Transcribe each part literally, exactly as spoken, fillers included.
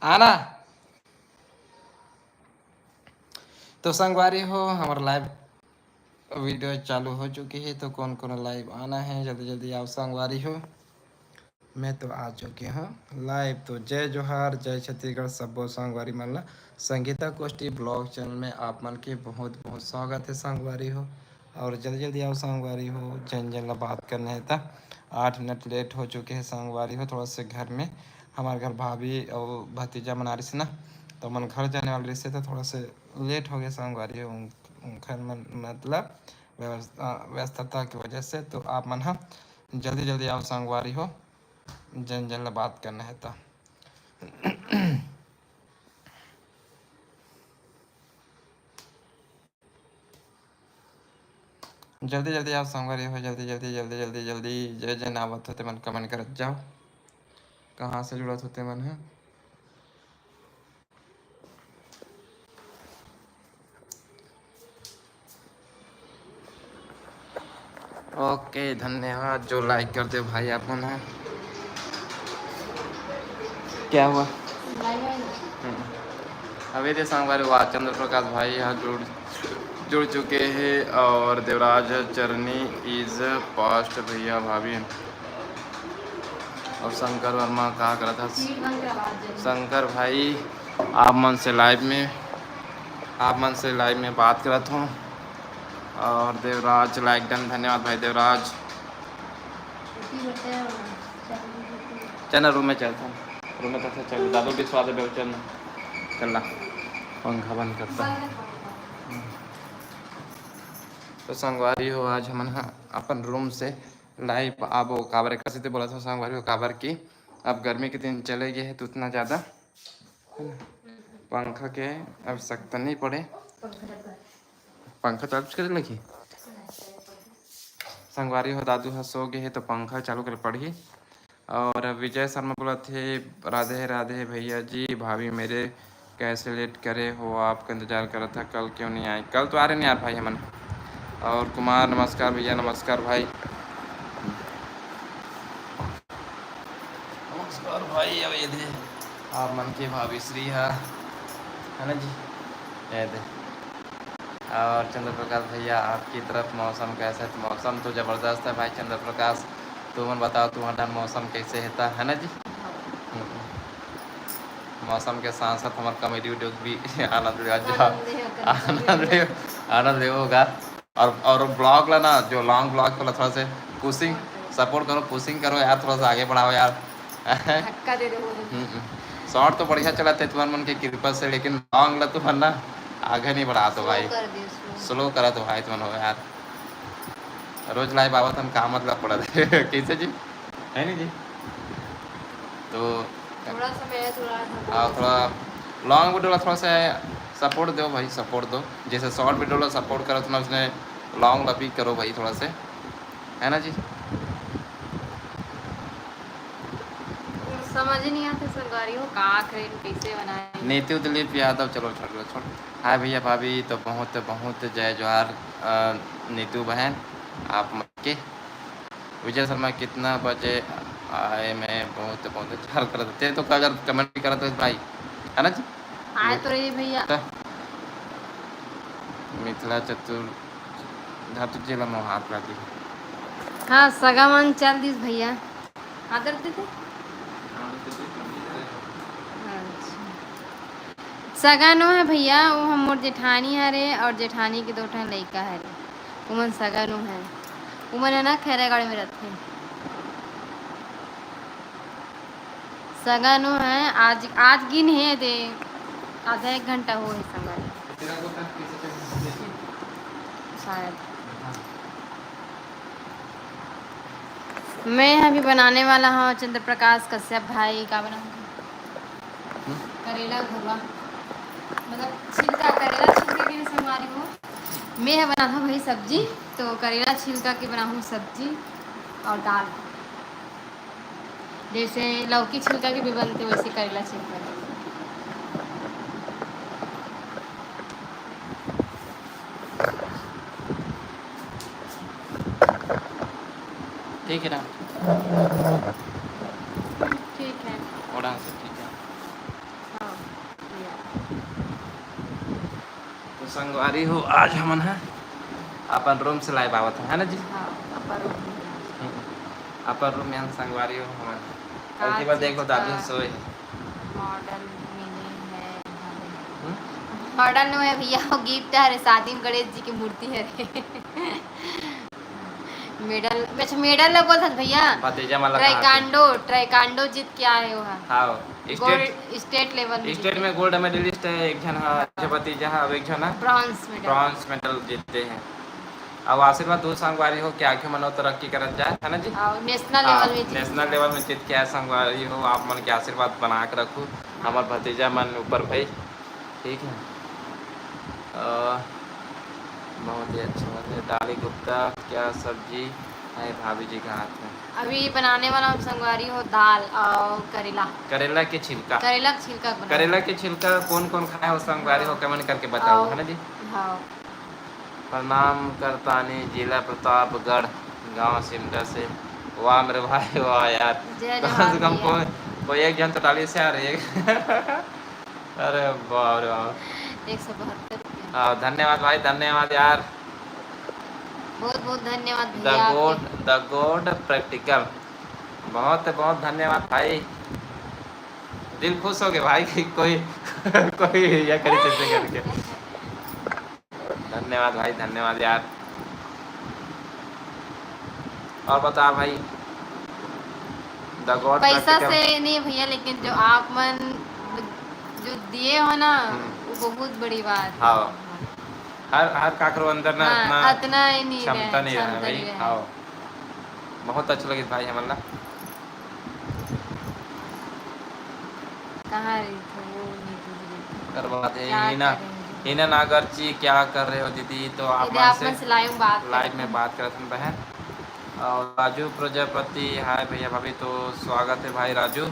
आना। तो संगवारी हो, हमर live video चालू हो चुके हे, तो कोन कोन live आना हे, जल्दी जल्दी आओ संगवारी हो। मैं तो आ चुके हूँ live। तो जय जोहार, जय छत्तीसगढ़, सब्बो संगवारी मन ला संगीता कोष्टी vlog channel में आप मन के बहुत बहुत स्वागत है संगवारी हो। और जल्दी जल्दी आओ संगवारी हो, जन जन ला बात करना है। त आठ मिनट late हो चुके हैं संगवारी हो, थोड़ा से घर में, हमारे घर भाभी और भतीजा मन आ रही ना, तो मन घर जाने वाले रहिसे, तो थोड़ा से late हो गया संगवारी हो। उन-, उनकर मन, मतलब व्यवस्था, व्यस्तता की वजह से। तो आप मन ह जल्दी जल्दी आओ संगवारी हो, जन जन ला बात करना है तो। जल्दी जल्दी आओ संगवारी हो, जल्दी जल्दी जल्दी जल्दी जल्दी। जे जे आवत हो ते मन comment करत जाओ, कहाँ से जुड़त हो ते मन है। OK, धन्यवाद जो like कर दे भाई आप मन है। क्या हुआ? हम्म। अभी दे संगवारी हुआ, चंद्र प्रकाश भाई यहाँ जुड़, जुड़ चुके हैं और देवराज चरनी is past भैया भाभी। और शंकर वर्मा कहा करा था? शंकर भाई, आप मन से live में, आप मन से live में बात करत हूँ। और देवराज like done, धन्यवाद भाई देवराज। चल ना, room में चलता हूँ, room में तो चल, दादू भी स्वाद है, चल ना, चल ना, पंखा बंद करता हूँ। तो संगवारी हो, आज हमन ह अपन room से live आबो, काबर एकर सेती बोलत हो संगवारी हो, काबर कि अब गर्मी के दिन चले गए है तो उतना ज़्यादा पंखा के आवश्यकता नहीं पड़े। पंखा चालू करे लगी संगवारी हो, दादू ह सो गए है तो पंखा चालू करे पड़ही। और विजय शर्मा बोलत हे, राधे राधे भैया जी, भाभी मेरे कैसे late करे हो, आपका इंतजार करत था, कल क्यों नहीं आए? कल तो आ रहे नहीं यार भाई हमन। और कुमार, नमस्कार भैया, नमस्कार भाई। नमस्कार भाई, अब ये दे आप मन के भाभी श्री हा, है ना जी, ये दे। और चंद्र प्रकाश भैया, आपकी तरफ मौसम कैसा है? तो मौसम तो ज़बरदस्त है भाई चंद्र प्रकाश, तुमन बताओ, तुम्हारा मौसम कैसे है, है ना जी? हम्म। मौसम के साथ साथ हमार comedy video भी आनंद ले, आनंद ले, आनंद ले होगा। और, और vlog ला ना, जो long vlog वाला, थोड़ा से pushing, support करो, pushing करो यार, थोड़ा सा आगे बढ़ाओ यार। धक्का दे दे वो। हम्म, हम्म। Short तो बढ़िया चलत है तुम्हार मन के कृपा से, लेकिन long ला तुमन ना आगे नहीं बढ़ा तो भाई। Slow कर दे, slow। Slow करा तो भाई तुमन हो यार। रोज live आवत हन, का मतलब पड़त है? कैसे जी? है नहीं जी? तो थोड़ा सा मैं थोड़ा सा हाँ, थोड़ा long video ला थोड़ा सा support दो भाई, support दो। जैसे short video ला support करो, थोड़ा उसने long ला भी करो भाई थोड़ा से, है ना जी? समझ ही नहीं आते संगवारी हो, का करें, कैसे बनाए। नीतू दिलीप यादव, चलो छोड़ लो, छोड़। हाय भैया भाभी, तो बहुत बहुत जय जोहार, अ, नीतू बहन, आप मन के। विजय शर्मा, कितना बजे आए? मैं बहुत बहुत इंतजार करत, ते तो अगर comment भी करत रहे भाई, है ना जी? आए तो रही भैया। तो मिथिला चतुर धातु जेला मोहात लागी। हाँ, सगा मन चल दिस भैया। आदर दे दे। अच्छा। सगा नो है भैया, वो हम मोर जेठानी हरे और जेठानी के दो ठन लइका हरे। उमन सगा नो है। उमन है ना खैरागढ़ में रहते। सगा नो है, आज, आज गिन हे दे, आधा एक घंटा हो है संगवारी। शायद। मैं अभी बनाने वाला हूँ चंद्र प्रकाश कश्यप भाई का बनाऊंगी। हम्म। करेला घुरवा, मतलब छिलका, करेला छिलके के संगवारी हो। मैं ह बनाहूँ भाई सब्जी, तो करेला छिलका के बनाहूँ सब्जी और दाल। जैसे लौकी छिलका के भी बनते, वैसे करेला छिलका के। ठीक है ना? ठीक है। और से ठीक है। तो संगवारी हो, आज हमन ह अपन रूम से live आवत हन, है ना जी? हाँ, अपन रूम। अपन रूम में हम संगवारी हो हमन। का अउ केवल चीज देखो, दादू का? सोए हे। मॉडल मिले है। हम्म? मॉडल नो है भैया, वो गिफ्ट हरे, शादी में गणेश जी की मूर्ति हरे। मेडल, अच्छा, मेडल ला बोलथस भैया। भतीजा मन ला कहा थे। ट्राइकांडो, ट्राइकांडो जीत के आए हो हा। हाँ, गोल्ड, स्टेट लेवल में स्टेट जीते। में गोल्ड मेडलिस्ट है एक झन, हा, अच्छा, भतीजा हा, अउ एक झन हा ब्रॉन्ज मेडल। ब्रॉन्ज मेडल जीते हैं। अब आशीर्वाद दो संगवारी हो, क्या क्यों मनो तरक्की करत जाए, है ना जी? और नेशनल हाँ, लेवल में जीत नेशनल लेवल में जीत के आए संगवारी हो, आप मन के आशीर्वाद बना के रखू हमर भतीजा मन ऊपर भाई, ठीक है। अ, बहुत ही अच्छा बात है। डाली गुप्ता, क्या सब्जी है भाभी जी के हाथ में? अभी बनाने वाला हूँ संगवारी हो दाल और करेला। करेला के छिलका। करेला के छिलका बना। करेला के छिलका कौन कौन खाए हो संगवारी हो, कमेंट करके बताओ, और है ना जी? हाँ। प्रणाम करतानी, जिला प्रतापगढ़, गांव सिमटा से। वाह मेरे भाई, वाह यार। जय कम जोहार से कम भैया। कोई, कोई एक जन तो डाली से यार, एक। अरे बाप रे बाप। एक सौ बहत्तर रुपया। हाँ, धन्यवाद भाई, धन्यवाद यार। बहुत बहुत धन्यवाद द भैया गोड, आपके। द गोड प्रैक्टिकल, बहुत बहुत धन्यवाद भाई। दिल खुश हो गए भाई कि कोई, कोई ये करे चीजें करके। धन्यवाद भाई, धन्यवाद यार। और बता भाई, द गोड पैसा प्रैक्टिकल। से नहीं भैया, लेकिन जो आप मन जो दिए हो ना, हम्म। वो बहुत बड़ी बात है। हाँ। हर, हर काकरो अंदर ना हाँ, इतना इतना ही नहीं क्षमता रहे, नहीं रहे क्षमता भाई। नहीं रहे। हाँ, बहुत अच्छा लगे भाई हमन ला। कहाँ रही थी वो नीतू जी? करवा दे क्या हीना, करेंगे? हीना नागरची, क्या कर रहे हो दीदी? तो आप यदि मन आप से मन से live में बात लाइव करते में हैं। बात करत हन बहन। और राजू प्रजापति, हाय भैया भाभी, तो स्वागत है भाई राजू।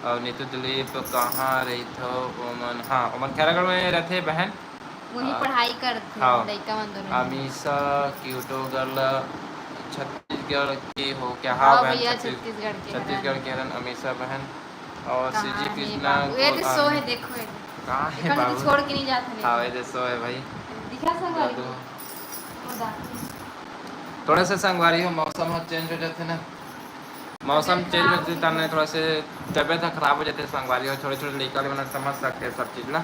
और नीतू दिलीप कहाँ रही थो ओमन? हाँ, ओमन खैरागढ़ में रहते हैं बहन। वही हाँ। पढ़ाई करते हाँ। लड़का मन दोनों जन। अमीषा क्यूटो गर्ल छत्तीसगढ़ की हो क्या? हाँ हाँ बहन, भैया, छत्तीस-, छत्तीसगढ़ के छत्तीसगढ़ हरन। के हरन अमीषा बहन। और कहाँ सीजी है कृष्णा बाबू? ये तो गोल-, सो हाँ, है, देखो ये। कहाँ है देखो, बाबू? छोड़ के नहीं जाता नहीं। हाँ, ये तो सो है भाई। दिखा संगवारी जादू। को। वो दा। थोड़ा सा संगवारी हो, मौसम ह चेंज हो जाथे ना, मौसम चेंज हो जाथे, तब थोड़ा से तबियत ह खराब हो जाथे संगवारी हो। छोटे छोटे लइका मन समझ सकथे सब चीज ला,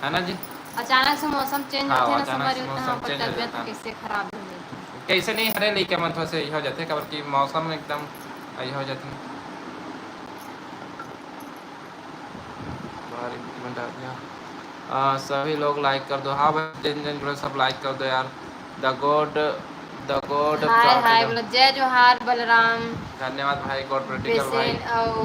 है ना जी? अचानक से मौसम चेंज हाँ, होथे ना अचानक संगवारी से हो, मौसम हाँ, ओकर चेंज हो तबियत जाता है। कैसे खराब हो जाथे। कैसे नहीं हरे लइका मन थोड़ा से ये हो जाथे, काबर कि मौसम एकदम ये हो जाथे। बाहर implement आ गया। आ, सभी लोग लाइक कर दो। हाँ भाई, जिन जिन जुड़े सब लाइक कर दो यार। द गोड, द गोड हाय हाय बोलो, जय जोहार बलराम। धन्यवाद भाई, गॉड प्रैक्टिकल भाई। बेसेन अउ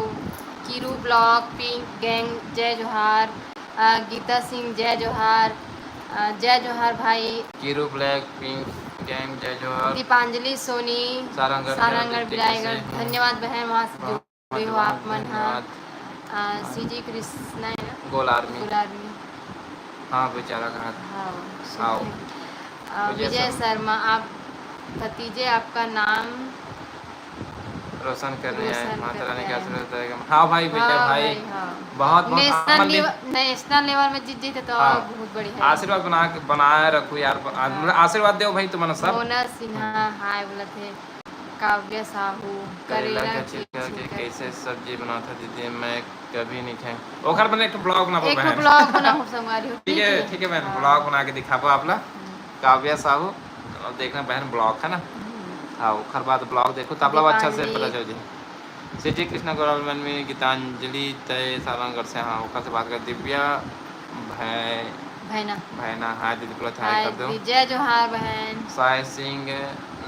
कीरू ब्लॉग पिंक गैंग जय जोहार। अ, गीता सिंह जय जोहार। अ, जय जोहार भाई। कीरू ब्लैक पिंक गैंग जय जोहार। दीपांजलि सोनी सारंगढ़ सारंगढ़ जय बिलाईगढ़, जोहार। धन्यवाद बहन, वहाँ से जुड़े हो आप मन हा। धन्यवाद। अ, सीजी कृष्णा है ना? गोल आर्मी। गोल आर्मी। हाँ बेचारा कहाँ था? हाँ, आओ। अ, विजय विजय शर्मा। शर्मा, आप भतीजे आपका नाम रोशन करने आए, रोशन माता रानी करने का आए। आशीर्वाद रहेगा। हाँ भाई, विजय हाँ भाई, भाई, हाँ। बहुत बहुत नेशनल आनंद लेवल, नेशनल लेवल में जीत जीते तो हाँ। और बहुत बढ़िया है। आशीर्वाद बना के, बनाए रखो यार, ब-, हाँ। मतलब आशीर्वाद दो भाई तुमन सब। मोना सिन्हा हाय बोलत हे, काव्या साहू, करेला करेला का की छिलका के छिलका। कैसे सब्जी बनाता दीदी, मैं कभी नहीं खाए। ओकर बने एक ठो ब्लॉग बनाबो एक ठो बहन। ब्लॉग बनाओ संगवारी हो, ठीक है, ठीक है बहन, हाँ। ब्लॉग बना के दिखाबो आप ला। काव्या साहू, अब देखना बहन ब्लॉग है ना। हम्म। हाँ, ओकर बाद ब्लॉग देखो, तब ला अच्छा से दीपांजलि। पता चल जाए। सिटी कृष्णा गोयल मन में गीतांजलि तय सारंगढ़ से, हाँ, ओकर से बात कर। दिव्या भै-, भैना। भैना, हाँ दीदी, पूरा हाय हाय कर दो। दीदी, जय जोहार बहन। साय सिंह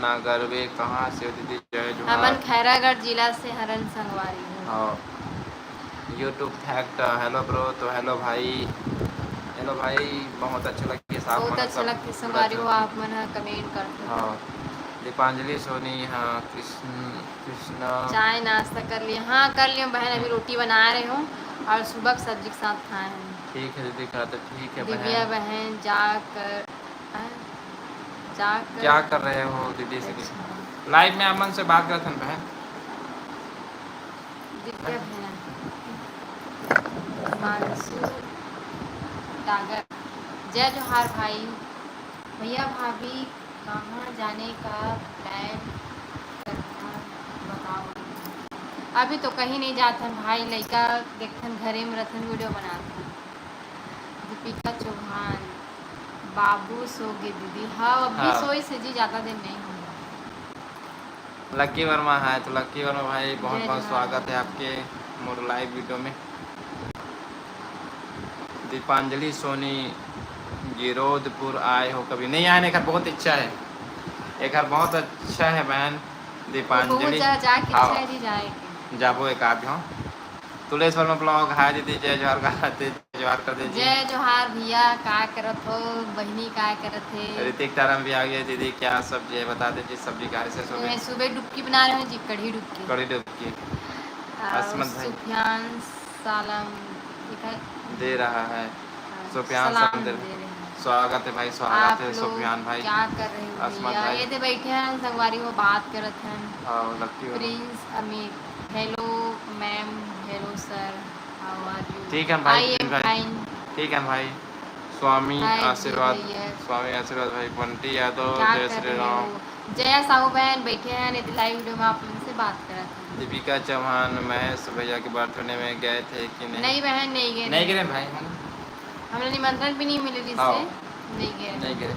नागरवे, कहाँ से हो दीदी? जय जोहार। हमन खैरागढ़ जिला से हरन संगवारी हो। हाँ, YouTube फैक्ट, हेलो ब्रो, तो हेलो भाई, हेलो भाई, बहुत अच्छा लगे साहब, बहुत मन अच्छा सब लगथे जुड़त संगवारी हो, हो। आप मन ह कमेंट करते हो। हाँ, दीपांजलि सोनी, हाँ, कृष्ण, कृष्णा। चाय नाश्ता कर लिए? हाँ, कर लियो बहन, अभी रोटी बना रहे हो और सुबह की सब्जी के साथ खाए हैं। ठीक है दीदी, खा तो ठीक है दिव्या बहन। बहन जाकर, हाँ, जाकर क्या कर रहे हो दीदी से? अच्छा। लाइव में आप मन से बात करत हन बहन। दिव्या बहन, मानसू, सागर। जय जोहार भाई। भैया भाभी कहाँ जाने का plan करना बताओ। अभी तो कहीं नहीं जात हन भाई, लइका देखथन, घरे में रथन, video बनाथन। दीपिका चौहान, बाबू सो गे दीदी। हाँ, अभी हाँ। सोई से जी, ज्यादा देर नहीं हुआ। लक्की वर्मा है, तो लक्की वर्मा भाई, बहुत जय बहुत जोहार। स्वागत है आपके मोर live video में। दीपांजलि सोनी, गिरोधपुर आए हो कभी? नहीं आए ना, एकर बहुत इच्छा है, एकर बहुत अच्छा है बहन दीपांजलि। बहुत जा-, जाके हाँ। इच्छा है जी जाए के। जाबो एक आध, हाँ। तुलेश वर्मा vlog, हाय दीदी, जय जोहार का, जय जोहार कर दीजिए। जय जोहार भैया, का करत हो? बहिनी का करत हे? ऋतिक तारम भी आ गए, दीदी क्या सब्जी है बता दीजिए, सब्जी का है से सुबह? मैं सुबह डुबकी बना रही हूँ जी, कढ़ी डुबकी। कढ़ी डुबकी। और असमत भाई। सुफियान सालम, ठीक है? दे रहा है। हाँ, सुफियान सलाम सालम दे दे रहे हैं। रहे हैं। स्वागत है भाई, स्वागत आप है लोग सुफियान भाई। क्या कर रहे हो असमत भैया? भाई। ये दे बैठे हैं संगवारी, वो बात करत हैं। हाँ, लक्की वाला। Prince Amit, hello ma'am, hello sir, how are you? ठीक है भाई, I am fine। ठीक है भाई। स्वामी हाय जी आशीर्वाद, भैया। स्वामी आशीर्वाद भाई, बंटी यादव, क्या जय कर श्री रहे राम। हो? जया साहू बहन बैठे हैं, नहीं तो live video में आप उनसे बात करत हैं। दीपिका चौहान, महेश भैया के birthday में गए थे कि नहीं? नहीं बहन, नहीं गए नहीं रहे। गए भाई हम। हमला निमंत्रण भी नहीं मिले जिससे हाँ। नहीं गए। नहीं गए।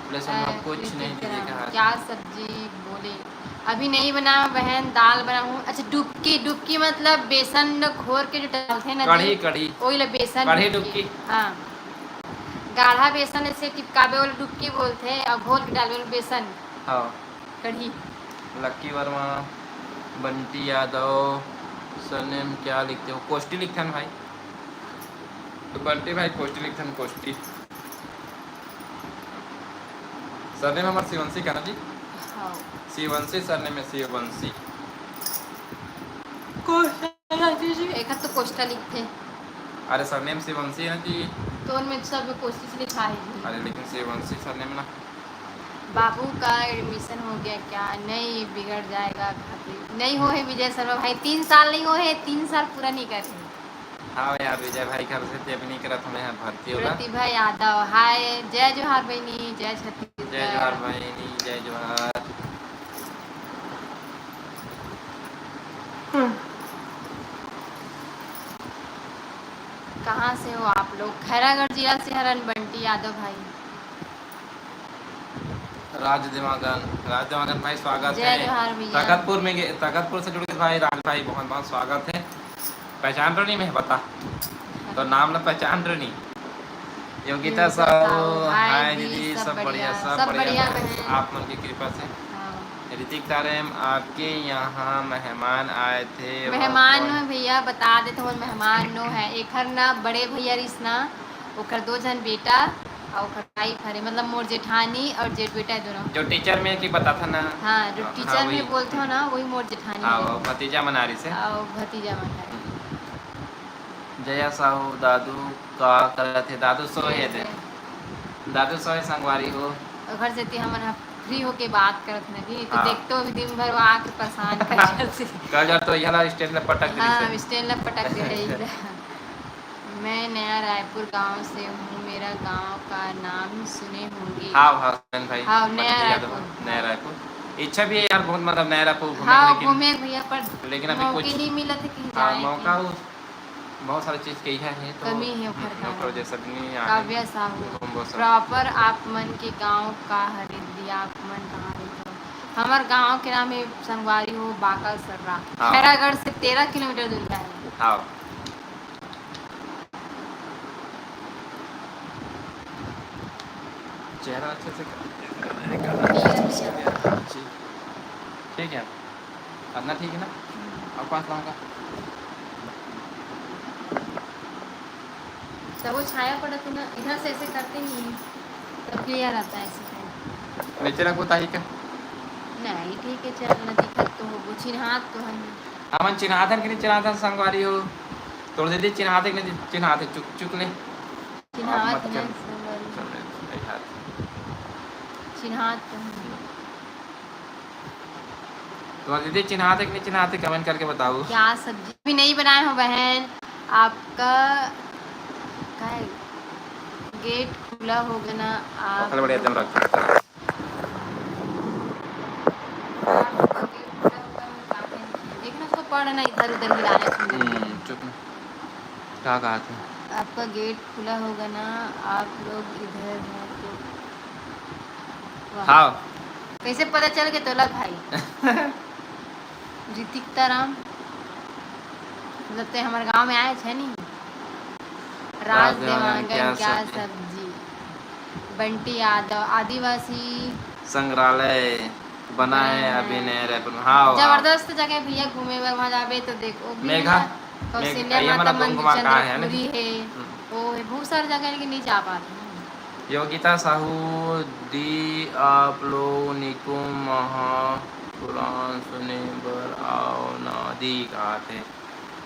प्लस हम अ, लोग कुछ नहीं कीजिए, क्या सब्जी बोले? अभी नहीं बना बहन, दाल बना हूँ। अच्छा, डुबकी, डुबकी मतलब बेसन घोर के जो डालथे ना कढ़ी, जी, कढ़ी। ओही ला बेसन कढ़ी डुबकी। डुबकी। हाँ, गाढ़ा बेसन ऐसे टिपकाबे वाला डुबकी बोलथे, और घोल के डालबे वाला बेसन। हाँ। कढ़ी। लक्की वर्मा, बंटी यादव, सरनेम क्या लिखते हो? कोष्टी लिखथन भाई। तो बंटी भाई कोष्टी लिखथन, कोष्टी। सरनेम हमर शिवंशी का ना जी? हाँ। शिवंशी सरनेम है, शिवंशी। कोष्टा जी, एक तो कोष्टा लिखथे। अरे सरनेम शिवंशी है ना जी। तो उनमें सब कोशिश लिखा है जी। अरे लेकिन शिवंशी सरनेम ना। बाबू का admission हो गया क्या? नहीं, बिगड़ जाएगा भाभी। नहीं हो है विजय शर्मा भाई, तीन साल नहीं हो है, तीन साल पूरा नहीं कर रहे। हाँ यार, विजय भाई घर से ते भी नहीं करत हमें यहाँ भर्ती होगा। प्रतिभा यादव, हाय, जय जोहार बहनी, जय छत्तीसगढ़। जय जोहार बहनी, जय जोहार। कहाँ से हो आप लोग? खैरागढ़ जिला से हरन बंटी यादव भाई। राज देवांगन, राज देवांगन भाई स्वागत जय है। जोहार भैया। तखतपुर में गे-, तखतपुर से जुड़ के भाई राज भाई बहुत बहुत स्वागत है। पहचान रहे नहीं मैं बता, तो नाम ना पहचान रहे नहीं। योगिता योगिता साहू, साहू, हाय हाय दीदी, दीदी, सब सब बढ़िया, बढ़िया, सब सब बढ़िया बढ़िया बस बहन। आप मन की कृपा से। हाँ। ऋतिक तारेम, आपके यहाँ मेहमान आए थे, वो मेहमान कौन? में भैया बता देते हो, मेहमान नो है, एखर ना बड़े भैया रिस ना, ओखर दो झन बेटा, और ओखर wife हरे, मतलब मोर जेठानी और जेठ बेटा दोनों। जो teacher में की बता था ना? हाँ, जो हाँ, teacher हाँ, में वही। बोलते हो ना, वही मोर जेठानी हाँ, है। वो भतीजा मना रही से। और भतीजा मना रही। जया साहू, दादू का करत हे? दादू सोए हे दे। दादू सोए संगवारी हो। ओकर सेती हमन ह free होके बात करत हन, नहीं तो हाँ। देखतो भी दिन भर वो आके परेशान कर करती। कल जब तो यह ला stand ला पटक दी हाँ, से। Stand ला पटक दे रही है। मैं नया रायपुर गांव से हूँ, मेरा गांव का नाम सुने होंगे। हाँ, हाँ, सुनन भाई, हाँ, नया पटक दिया तो, रायपुर। नया रायपुर। इच्छा भी है यार बहुत, मतलब नया रायपुर घूमे हाँ, की, लेकिन घूमे भैया, पर लेकिन अभी मौके कुछ नहीं मिला था कहीं हाँ, जाए मौका के। उस बहुत सारी चीज के इहे है तो कमी है ओखर हम्म, कारण। ओखर वजह से भी नहीं आ काव्या साहू, घूम बहुत सारा। Proper आप मन के गांव का हरे दीदी, आप मन कहाँ रहिथो? हमर गांव के नाम है संगवारी हो बाकल सर्रा। हाँ। खैरागढ़ से तेरह किलोमीटर दूर का है। हाँ। चेहरा अच्छे से कर। ठीक है। करना ठीक है ना? और पास लाऊंगा। तब वो छाया पड़त है ना, इधर से ऐसे करते ही हैं, तब clear आता है ऐसे से। नीचे रखो ताई का। नहीं, ठीक है, चल ना, दिखत तो हो, वो चिन्हात तो हम। हमन चिन्हात हन कि नहीं चिन्हात हन, संगवारी हो? तोर दीदी चिन्हात है कि नहीं चिन्हात है? चुक, चुक ले। चिन्हात आप मत है, कर। संगवारी। चल, नहीं, नहीं हाथ। चिन्हात तो हम। तो दीदी चिन्हाते कि नहीं चिन्हाते, comment करके बताओ। क्या सब्जी भी नहीं बनाए हो बहन, आपका का है? गेट खुला होगा ना, आप ओखर बड़े एकदम रख। आपका गेट खुला होगा ना, काहे नहीं? देखना, उसको पढ़ना, इधर उधर हिलाना छूना। हम्म, चुप ना। का कहा थे? आपका गेट खुला होगा ना, आप लोग इधर हैं तो। वाह। हाँ। कैसे पता चल के तोला भाई? ऋतिकता राम, मतलब ते हमारे गांव में आए छे नी। राज राज देवांगन, देवांगन, क्या क्या सब्जी? सब्जी? बंटी यादव, आदिवासी संग्रहालय बनाए बनाए। अभिनय रायपुर में। हाँ, हाँ। जबरदस्त जगह भैया घूमे बर, वहाँ जाबे तो देखो। मेघा, कौशल्या मेघा, ये माता मन मंदिर, घुमा कहाँ है ना? चंद्रपुरी है, हम्म। वो है, बहुत सारी जगह, लेकिन नहीं जा पाते हैं। योगिता साहू दी, आप लोग निकुम महा पुराण सुने बर आओ ना दी, कहा थे।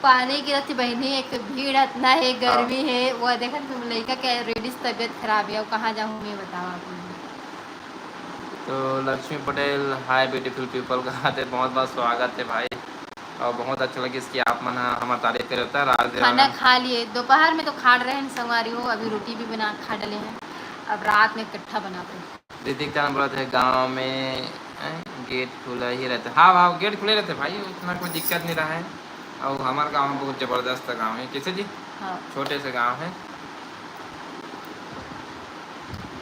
पानी गिरत हे बहिनी, एक भीड़ अतना हे, गर्मी हाँ। हे, वो देखन तुम लइका के already से तबीयत खराब हे, अब कहाँ जाहूँ मैं, बताओ आप लोग। तो Lakshmi Patel, hi beautiful people, कहा थे, बहुत बहुत स्वागत है भाई, और बहुत अच्छा लगिस कि आप मन ह हमर तारीफ करे होता। राज खाना देवांगन खा लिए, दोपहर में तो खा रहे हैं संगवारी हो, अभी रोटी भी बना खा डाले हैं, अब रात में इकट्ठा बनाते हैं। दीदी का बोलत हे गाँव में, हैं, गेट खुला ही रहता। हाँ, हाँ, गेट खुले रहते भाई, उतना कोई दिक्कत नहीं रहा है। और हमारे गाँव में बहुत जबरदस्त गाँव है। कैसे जी? हाँ। छोटे से गाँव है।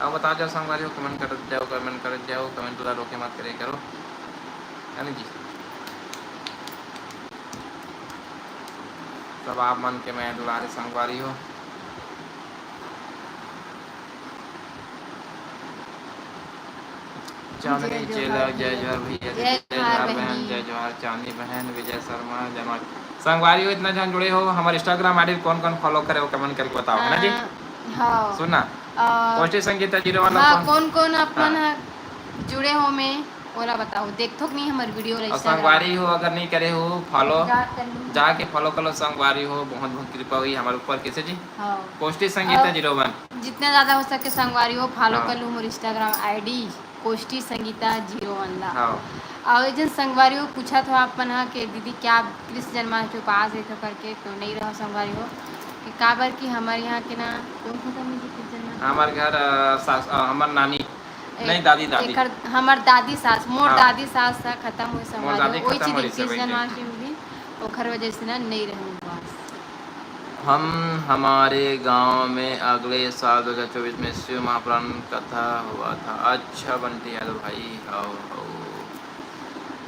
अब बता जाओ संगवारी हो, comment करत जाओ, comment करत जाओ, comment वाला रोके मत करे करो, है ना जी? सब आप मन के मैं दुलारे संगवारी हो। चांदनी जय चेला, जोहार जय भैया। जोहार भैया, जय जय जोहार जोहार बहन, बहिनी। जय जोहार चांदनी बहन, विजय शर्मा, जय माँ। संगवारी हो, इतना झन जुड़े हो, हमारे Instagram ID कौन कौन follow करे हो, comment करके बताओ, है ना जी? आ, हाँ। सुनना, आ, कोष्ठी संगीता जीरो वाला हाँ, कौन? कौन कौन आप मन हाँ। ह जुड़े हो में, ओला बताओ, देखथो कि नहीं हमारे video ला और Instagram? संगवारी हो, अगर नहीं करे हो follow, जा कर लूँ। जाके follow कर लो संगवारी हो, बहुत बहुत कृपा हुई हमारे ऊपर। कैसे जी? हाँ। कोष्ठी संगीता और जीरो वन। जितना ज्यादा हो सके संगवारी हो follow हाँ। कर लूँ मोर Instagram ID कोष्ठी संगीता जीरो वन ला। हाँ। और ये जन संगवारी हो पूछत हो आप मन हा कि दीदी क्या आप कृष्ण जन्माष्टमी उपास रहते हो करके, तो नहीं रहो संगवारी हो, कि काबर कि हमारे यहाँ के ना कौन खत्म है जी कृष्ण जन्माष्टमी? हमार घर, अ, सास, अ, हमार नानी, ए-, नहीं, दादी, दादी। एकर, हमार दादी सास, मोर हाँ। दादी सास हा खत्म हुई मोर संगवारी दादी हो, वही खत्म चीज हो रही कृष्ण सब एक दिन। जन्माष्टमी दिन, ओखर वजह से ना नहीं रहे उपास। हम, हमारे गांव में अगले साल दो हज़ार चौबीस में शिव महापुराण कथा हुआ था। अच्छा बंटी यादव भाई, हाउ, हाउ।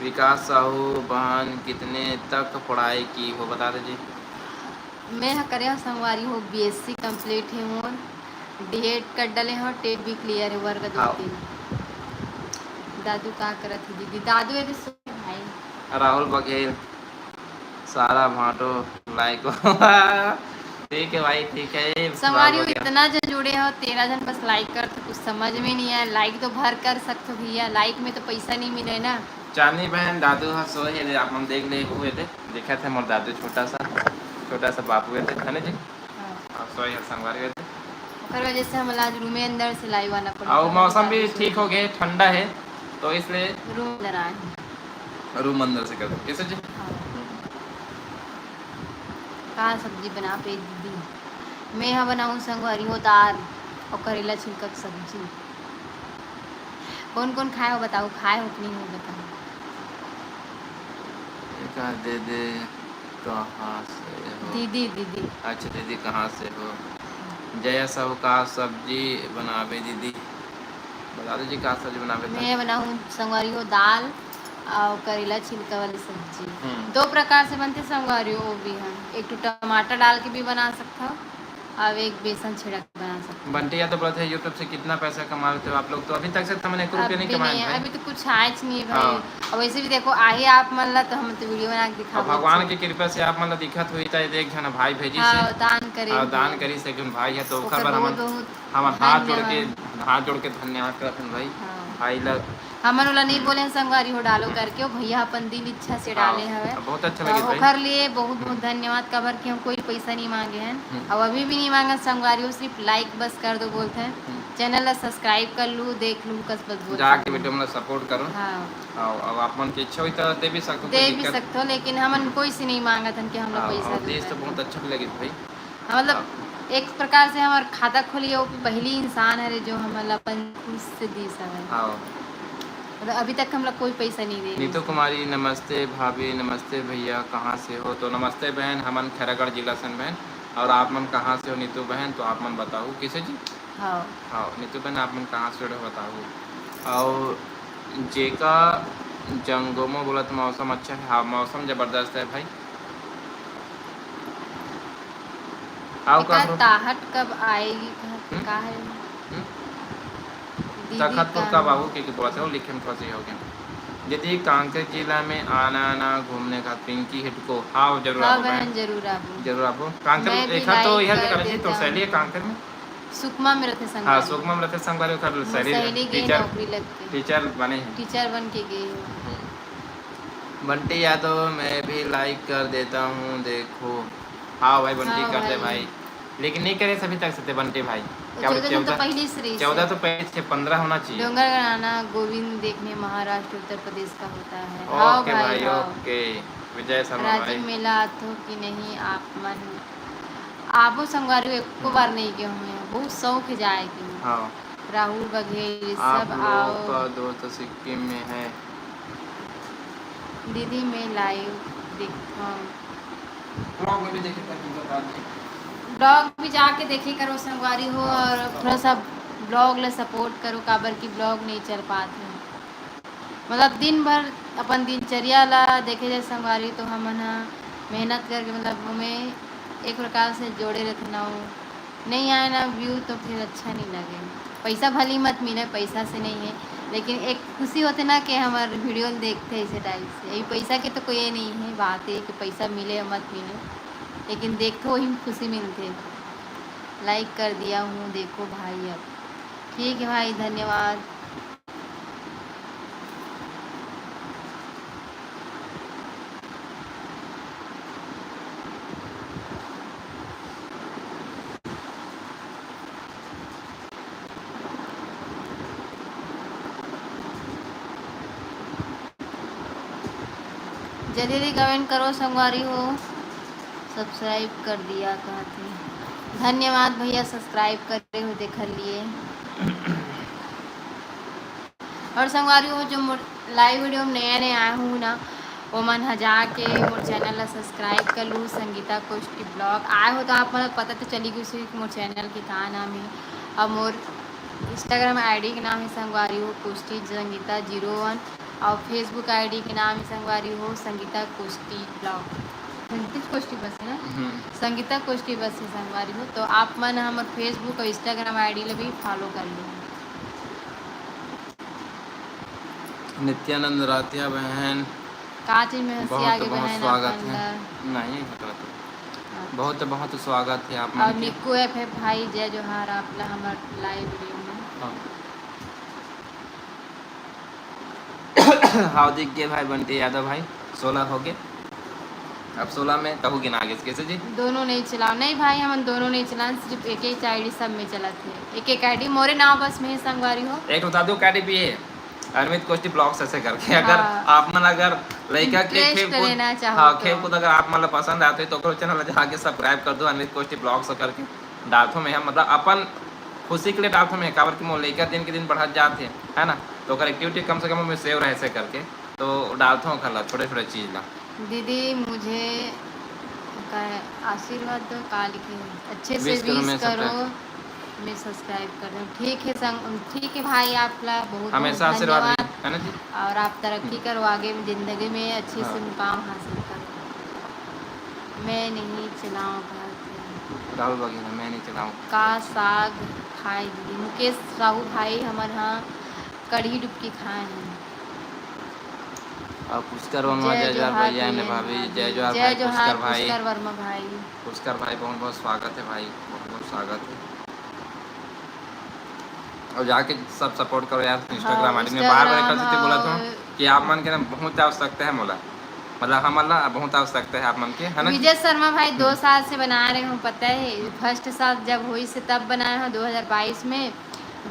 विकास साहू बहन कितने तक पढ़ाई की हो, बता दीजिए। मैं ह करे हव संगवारी हो, B S C complete हे मोर, D Ed कर डले हव, TET भी clear हे, वर्ग दो हाउ। तीन। दादू का करत हे दीदी? दादू ये तो सो भाई। राहुल बघेल। सारा भांटो like हो। ठीक है भाई, ठीक है, संगवारी हो, इतना जन जुड़े हो, तेरह जन बस like कर, तो कुछ समझ में नहीं आया। Like तो भर कर सकते हो भैया, like में तो पैसा नहीं मिले ना। चांदनी बहन, दादू ह सोए हे, आप मन देख ले, हुए थे, देखा थे मोर दादू, छोटा सा, छोटा सा बाबू है थे, है ना जी? हाँ। हाँ, सोए हे संगवारी हो थे। ओकर वजह से हमला आज रूमे अंदर से live आना पड़ा। और मौसम भी ठीक हो गए, ठंडा है, तो इसलिए रूम अंदर आए हैं। रूम अंदर से कर दो। कैसे जी? हाँ। का सब्जी बनाबे दीदी? मैं ह बनाऊँ संगवारी हो दाल और करेला छिलका के सब्जी। कौन कौन खाए हो बताओ, खाए हो कि नहीं हो बताओ। एक हाथ दे दे, कहाँ से हो? दीदी, दीदी। अच्छा दीदी, कहाँ से हो? जया साहू का सब्जी बनाबे दीदी? बता दो जी, का सब्जी बनाबे? मैं बनाऊँ संगवारी हो दाल और करेला छिलका वाली सब्जी। हम्म। दो प्रकार से बनथे संगवारी हो, वो भी हम एक ठो टमाटर डाल के भी बना सकथव और एक बेसन छिड़क के बना सकथव। बंटी यादव बोलत हे, YouTube से कितना पैसा कमा लेते हो आप लोग? तो अभी तक से तो हमन एक रुपया नहीं कमाए भाई। अभी तो कुछ आए नहीं भाई। हाँ। और वैसे भी देखो, आही आप मन ला तो हम तो video बना के दिखाबो। भगवान के कृपा से आप मन ला दिखत होही, त एक झन भाई भेजिस हे। हाँ, दान करे हाँ, दान करिस एक झन भाई हे, तो ओकर बर हमन, हमन हाथ जोड़ के, हाथ जोड़ के धन्यवाद करत हन भाई। हाँ। भाई ला हमन ओला नहीं बोले हन संगवारी हो डालो करके, वो भैया अपन दिल इच्छा से डाले हवे। बहुत अच्छा लगे भाई। ओकर लिए बहुत बहुत धन्यवाद, काबर कि हम कोई पैसा नहीं मांगे हन। हम्म। और अभी भी नहीं मांगन संगवारी हो, सिर्फ like बस कर दो बोलते हैं। हम्म। Channel ला subscribe कर लू, देख लू, कस बस बोल जाके video में support करो। हाँ। और अब आप मन की इच्छा हुई तो दे भी सकते हो, दे भी सकते हो, लेकिन हमन कोई से नहीं मांगत हन कि हम लोग पैसा दे। तो बहुत अच्छा भी लगे भाई। हाँ, मतलब, हाँ। एक प्रकार से हमर खाता खोलिए, वो पहली इंसान हरे जो हमन ला अपन खुद से दिस हवे। हाँ। मतलब अभी तक हमला कोई पैसा नहीं दे। नीतू कुमारी, नमस्ते भाभी, नमस्ते भैया, कहाँ से हो? तो नमस्ते बहन, हमन खैरागढ़ जिला से बहन। और आप मन कहाँ से हो नीतू बहन? तो आप मन बताओ किसे जी? हाँ। हाँ, नीतू बहन, आप मन कहाँ से हो बताओ। और जेका जंगोमो बोलत, मौसम अच्छा है? हाँ, मौसम जबरदस्त है भाई। आओ का एकर हो? ताहट कब आएगी? कहा हम्म? का है? हम्म? दीदी तखतपुर का कब आऊ? के, के बोलत है, वो लिखे में थोड़ा सा ये हो गया। यदि कांकेर जिला में आना ना घूमने का, पिंकी हिटको, हाँ, जरूर हाँ आबो बहन, बहन। जरूर आबो। जरूर आबो। कांकेर मैं भी एक हाथ तो like यह कर कर रही देता तो हूँ। सहेली है कांकेर में। सुकमा में रहते हाँ, संगवारी। सुकमा में रहते संगवारी, ओकर मोर सहेली है। सहेली गई टीचर, नौकरी लग के। टीचर बने हैं। टीचर बन के गई है। हम्म। बंटी यादव, मैं भी like कर देता हूँ, देखो। हाँ भाई, बंटी हाँ कर दे भाई। भाई। लेकिन नहीं करे सभी तक से बंटी भाई। वो क्या बोले, चौदह दिन तो चौदह? पहले से रही चौदह से। तो पहले से, पन्द्रह होना चाहिए। डोंगरगढ़ आना, गोविंद देखने महाराष्ट्र, उत्तर प्रदेश का होता है। हाँ ओके भाई, भाई, हाँ। ओके। विजय शर्मा राजिम भाई। मेला आथो कि नहीं आप मन? आबो संगवारी, एको हम्म। बार नहीं गए हुए हैं, बहुत शौक है जाए के। हाँ। राहुल बघेल, आप सब लोग आओ। का दोस्त सिक्किम में है। दीदी, मैं live देखथंव। Vlog में भी देखे कर, बता दे। Vlog भी जाके देखे करो संगवारी हो, और थोड़ा सा vlog ला support करो, काबर कि vlog नहीं चल पात है। मतलब दिन भर अपन दिनचर्या ला देखे जाए संगवारी, तो हमन ह मेहनत करके, मतलब, ओमे एक प्रकार से जोड़े रहिथन, अउ नहीं आए ना view तो फिर अच्छा नहीं लगे। पैसा भली मत मिले, पैसा से नहीं है, लेकिन एक खुशी होथे ना कि हमर video ल देखथे ऐसे type से। ये पैसा के तो कोई ये नहीं है, बात ये कि पैसा मिले या मत मिले, लेकिन देखथो वही में खुशी मिलथे। Like कर दिया हूँ, देखो भाई अब। ठीक है भाई, धन्यवाद। जल्दी जल्दी comment करो संगवारी हो। Subscribe कर दिया कहत हे। धन्यवाद भैया, subscribe करे हो देखर लिए। और संगवारी हो, जो मोर live video में नया नया आए हो ना, ओमन ह जाके मोर channel ला subscribe कर लू, संगीता कोष्टी vlog। आए हो तो आप मन ला पता तो चली गई कि मोर channel के का नाम है। और मोर Instagram ID के नाम है संगवारी हो कोष्टी संगीता zero one, और Facebook ID के नाम है संगवारी हो संगीता कोष्टी vlog। संगीता कोष्टी बस है ना? हम्म। संगीता कोष्टी बस है संगवारी हो, तो आप मन हमर Facebook और Instagram ID ला भी follow कर लो। नित्यानंद राठिया बहन, का चीज में हंसी बहुत, आगे बहुत बहन स्वागत अपन है। ला? नहीं, हटवा दो। अच्छा। बहुत, बहुत स्वागत है आप और मन के। निक्कू FF भाई, जय जोहार आप ला हमर live video में। हाँ। हाँ, दिख गए भाई बंटी यादव भाई, सोलह हो गए। अब सोलह में कहू गिना आगे कैसे जी? दोनों नहीं चलाओ। नहीं भाई, हमन दोनों नहीं चलान, सिर्फ एक एक ID सब में चलत है। एक एक ID मोरे नाव बस में है संगवारी हो। एक बता दो, ID भी है अरविंद कोष्टी vlogs ऐसे करके। अगर हाँ। आप मन अगर लड़का के interest खेल कूद, लेना चाहो हाँ, तो। खेल कूद अगर आप मन ला पसंद आते तो ओकरो channel ला जाके subscribe कर दो, अरविंद कोष्टी vlogs करके डालथो मैं, मतलब अपन खुशी के लिए डालथो मैं, काबर कि मोर लइका दिन के दिन बढ़त जात हे, है ना, तो ओकर activity कम से कम ओमे save रहे से करके, तो डालथो ओकर ला छोटे छोटे चीज ला। दीदी मुझे का आशीर्वाद दो, का लिखे है? अच्छे से wish करो, मैं subscribe मैं subscribe कर दूँ। ठीक है संग, ठीक है भाई, आप ला बहुत बहुत हमेशा आशीर्वाद धन्यवाद। है ना जी? और आप तरक्की हम्म। करो आगे में जिंदगी में, अच्छे से हाँ। मुकाम हासिल करो। मैं नहीं चलाऊँ घर पे। राहुल बघेल, मैं नहीं चलाऊँ। का साग खाए दीदी? मुकेश साहू भाई, हमन ह कढ़ी डुबकी खाए हैं। और पुष्कर वर्मा, जय जय जोहार जोहार भैया ने भैया ने भाभी, भाभी। जय जोहार जय भाई जोहार पुष्कर भाई। पुष्कर वर्मा भाई। पुष्कर भाई, बहुत बहुत स्वागत है भाई, बहुत बहुत स्वागत है। और जाके सब support करो यार, Instagram हाँ, ID में। बार बार एक Instagram चीज बोला था और कि आप मन के ना बहुत आवश्यकता है मोला, मतलब हमन ला बहुत आवश्यकता है आप मन के, है ना? विजय शर्मा भाई, दो हम्म। साल से बना रहे हूँ, पता है, first साल जब हुई से तब बनाए हूँ, दो हज़ार बाईस में,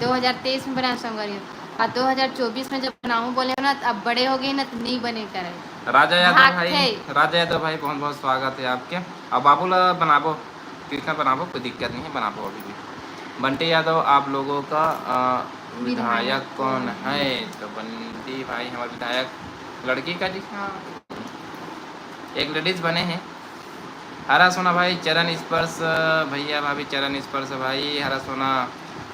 दो हज़ार तेईस में बनाए संगवारी हो, और दो हज़ार चौबीस में जब बनाऊँ बोले हो ना, तो अब बड़े हो गए ना, तो नहीं बने करे। राजा यादव भाई, भागथे। राजा यादव भाई, बहुत बहुत स्वागत है आपके। अब बाबू ला बनाबो, डिस्क्रिप्शन बनाबो, कोई दिक्कत नहीं है, बनाबो अभी भी। बंटी यादव, आप लोगों का अ, विधायक विधायक कौन कौन है? है? तो बंटी भाई, हमारे विधायक लड़की का जी, हाँ, एक लेडीज बने हैं। हरा सोना भाई, चरण स्पर्श भैया, भाभी चरण स्पर्श भाई, हरा सोना।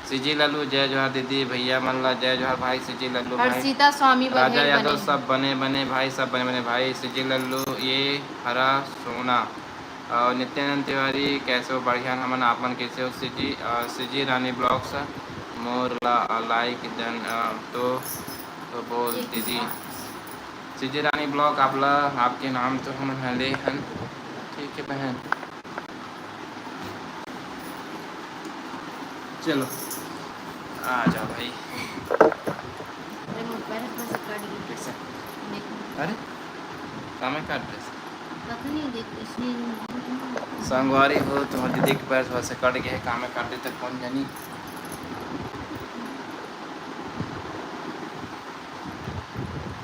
सीजी लल्लू, जय जोहार दीदी, भैया मन ला जय जोहार भाई, सीजी लल्लू भाई। हर्षिता स्वामी राजा बघेल यादव, बने। सब बने बने भाई, सब बने बने भाई, सीजी लल्लू, ये हरा सोना। और नित्यानंद तिवारी, कैसे हो? बढ़िया हमन, आप मन कैसे हो? सीजी, अ, सीजी रानी ब्लॉग्स, मोर ला, अ, लाइक दन, अ, तो, तो बोल जी। दीदी। सीजी रानी ब्लॉग, आप ला, आपके नाम तो हमन ह ले हन, ठीक है बहन। चलो, आ जाओ भाई। अरे, मोर पैर हाथ में से कट गया। कैसे? देख। अरे, कामे काट दे। पता नहीं, देख, इसने संगवारी हो, तुम्हारी दीदी के पैर थोड़ा सा कट गया है, कामे काट देते, कौन जानी।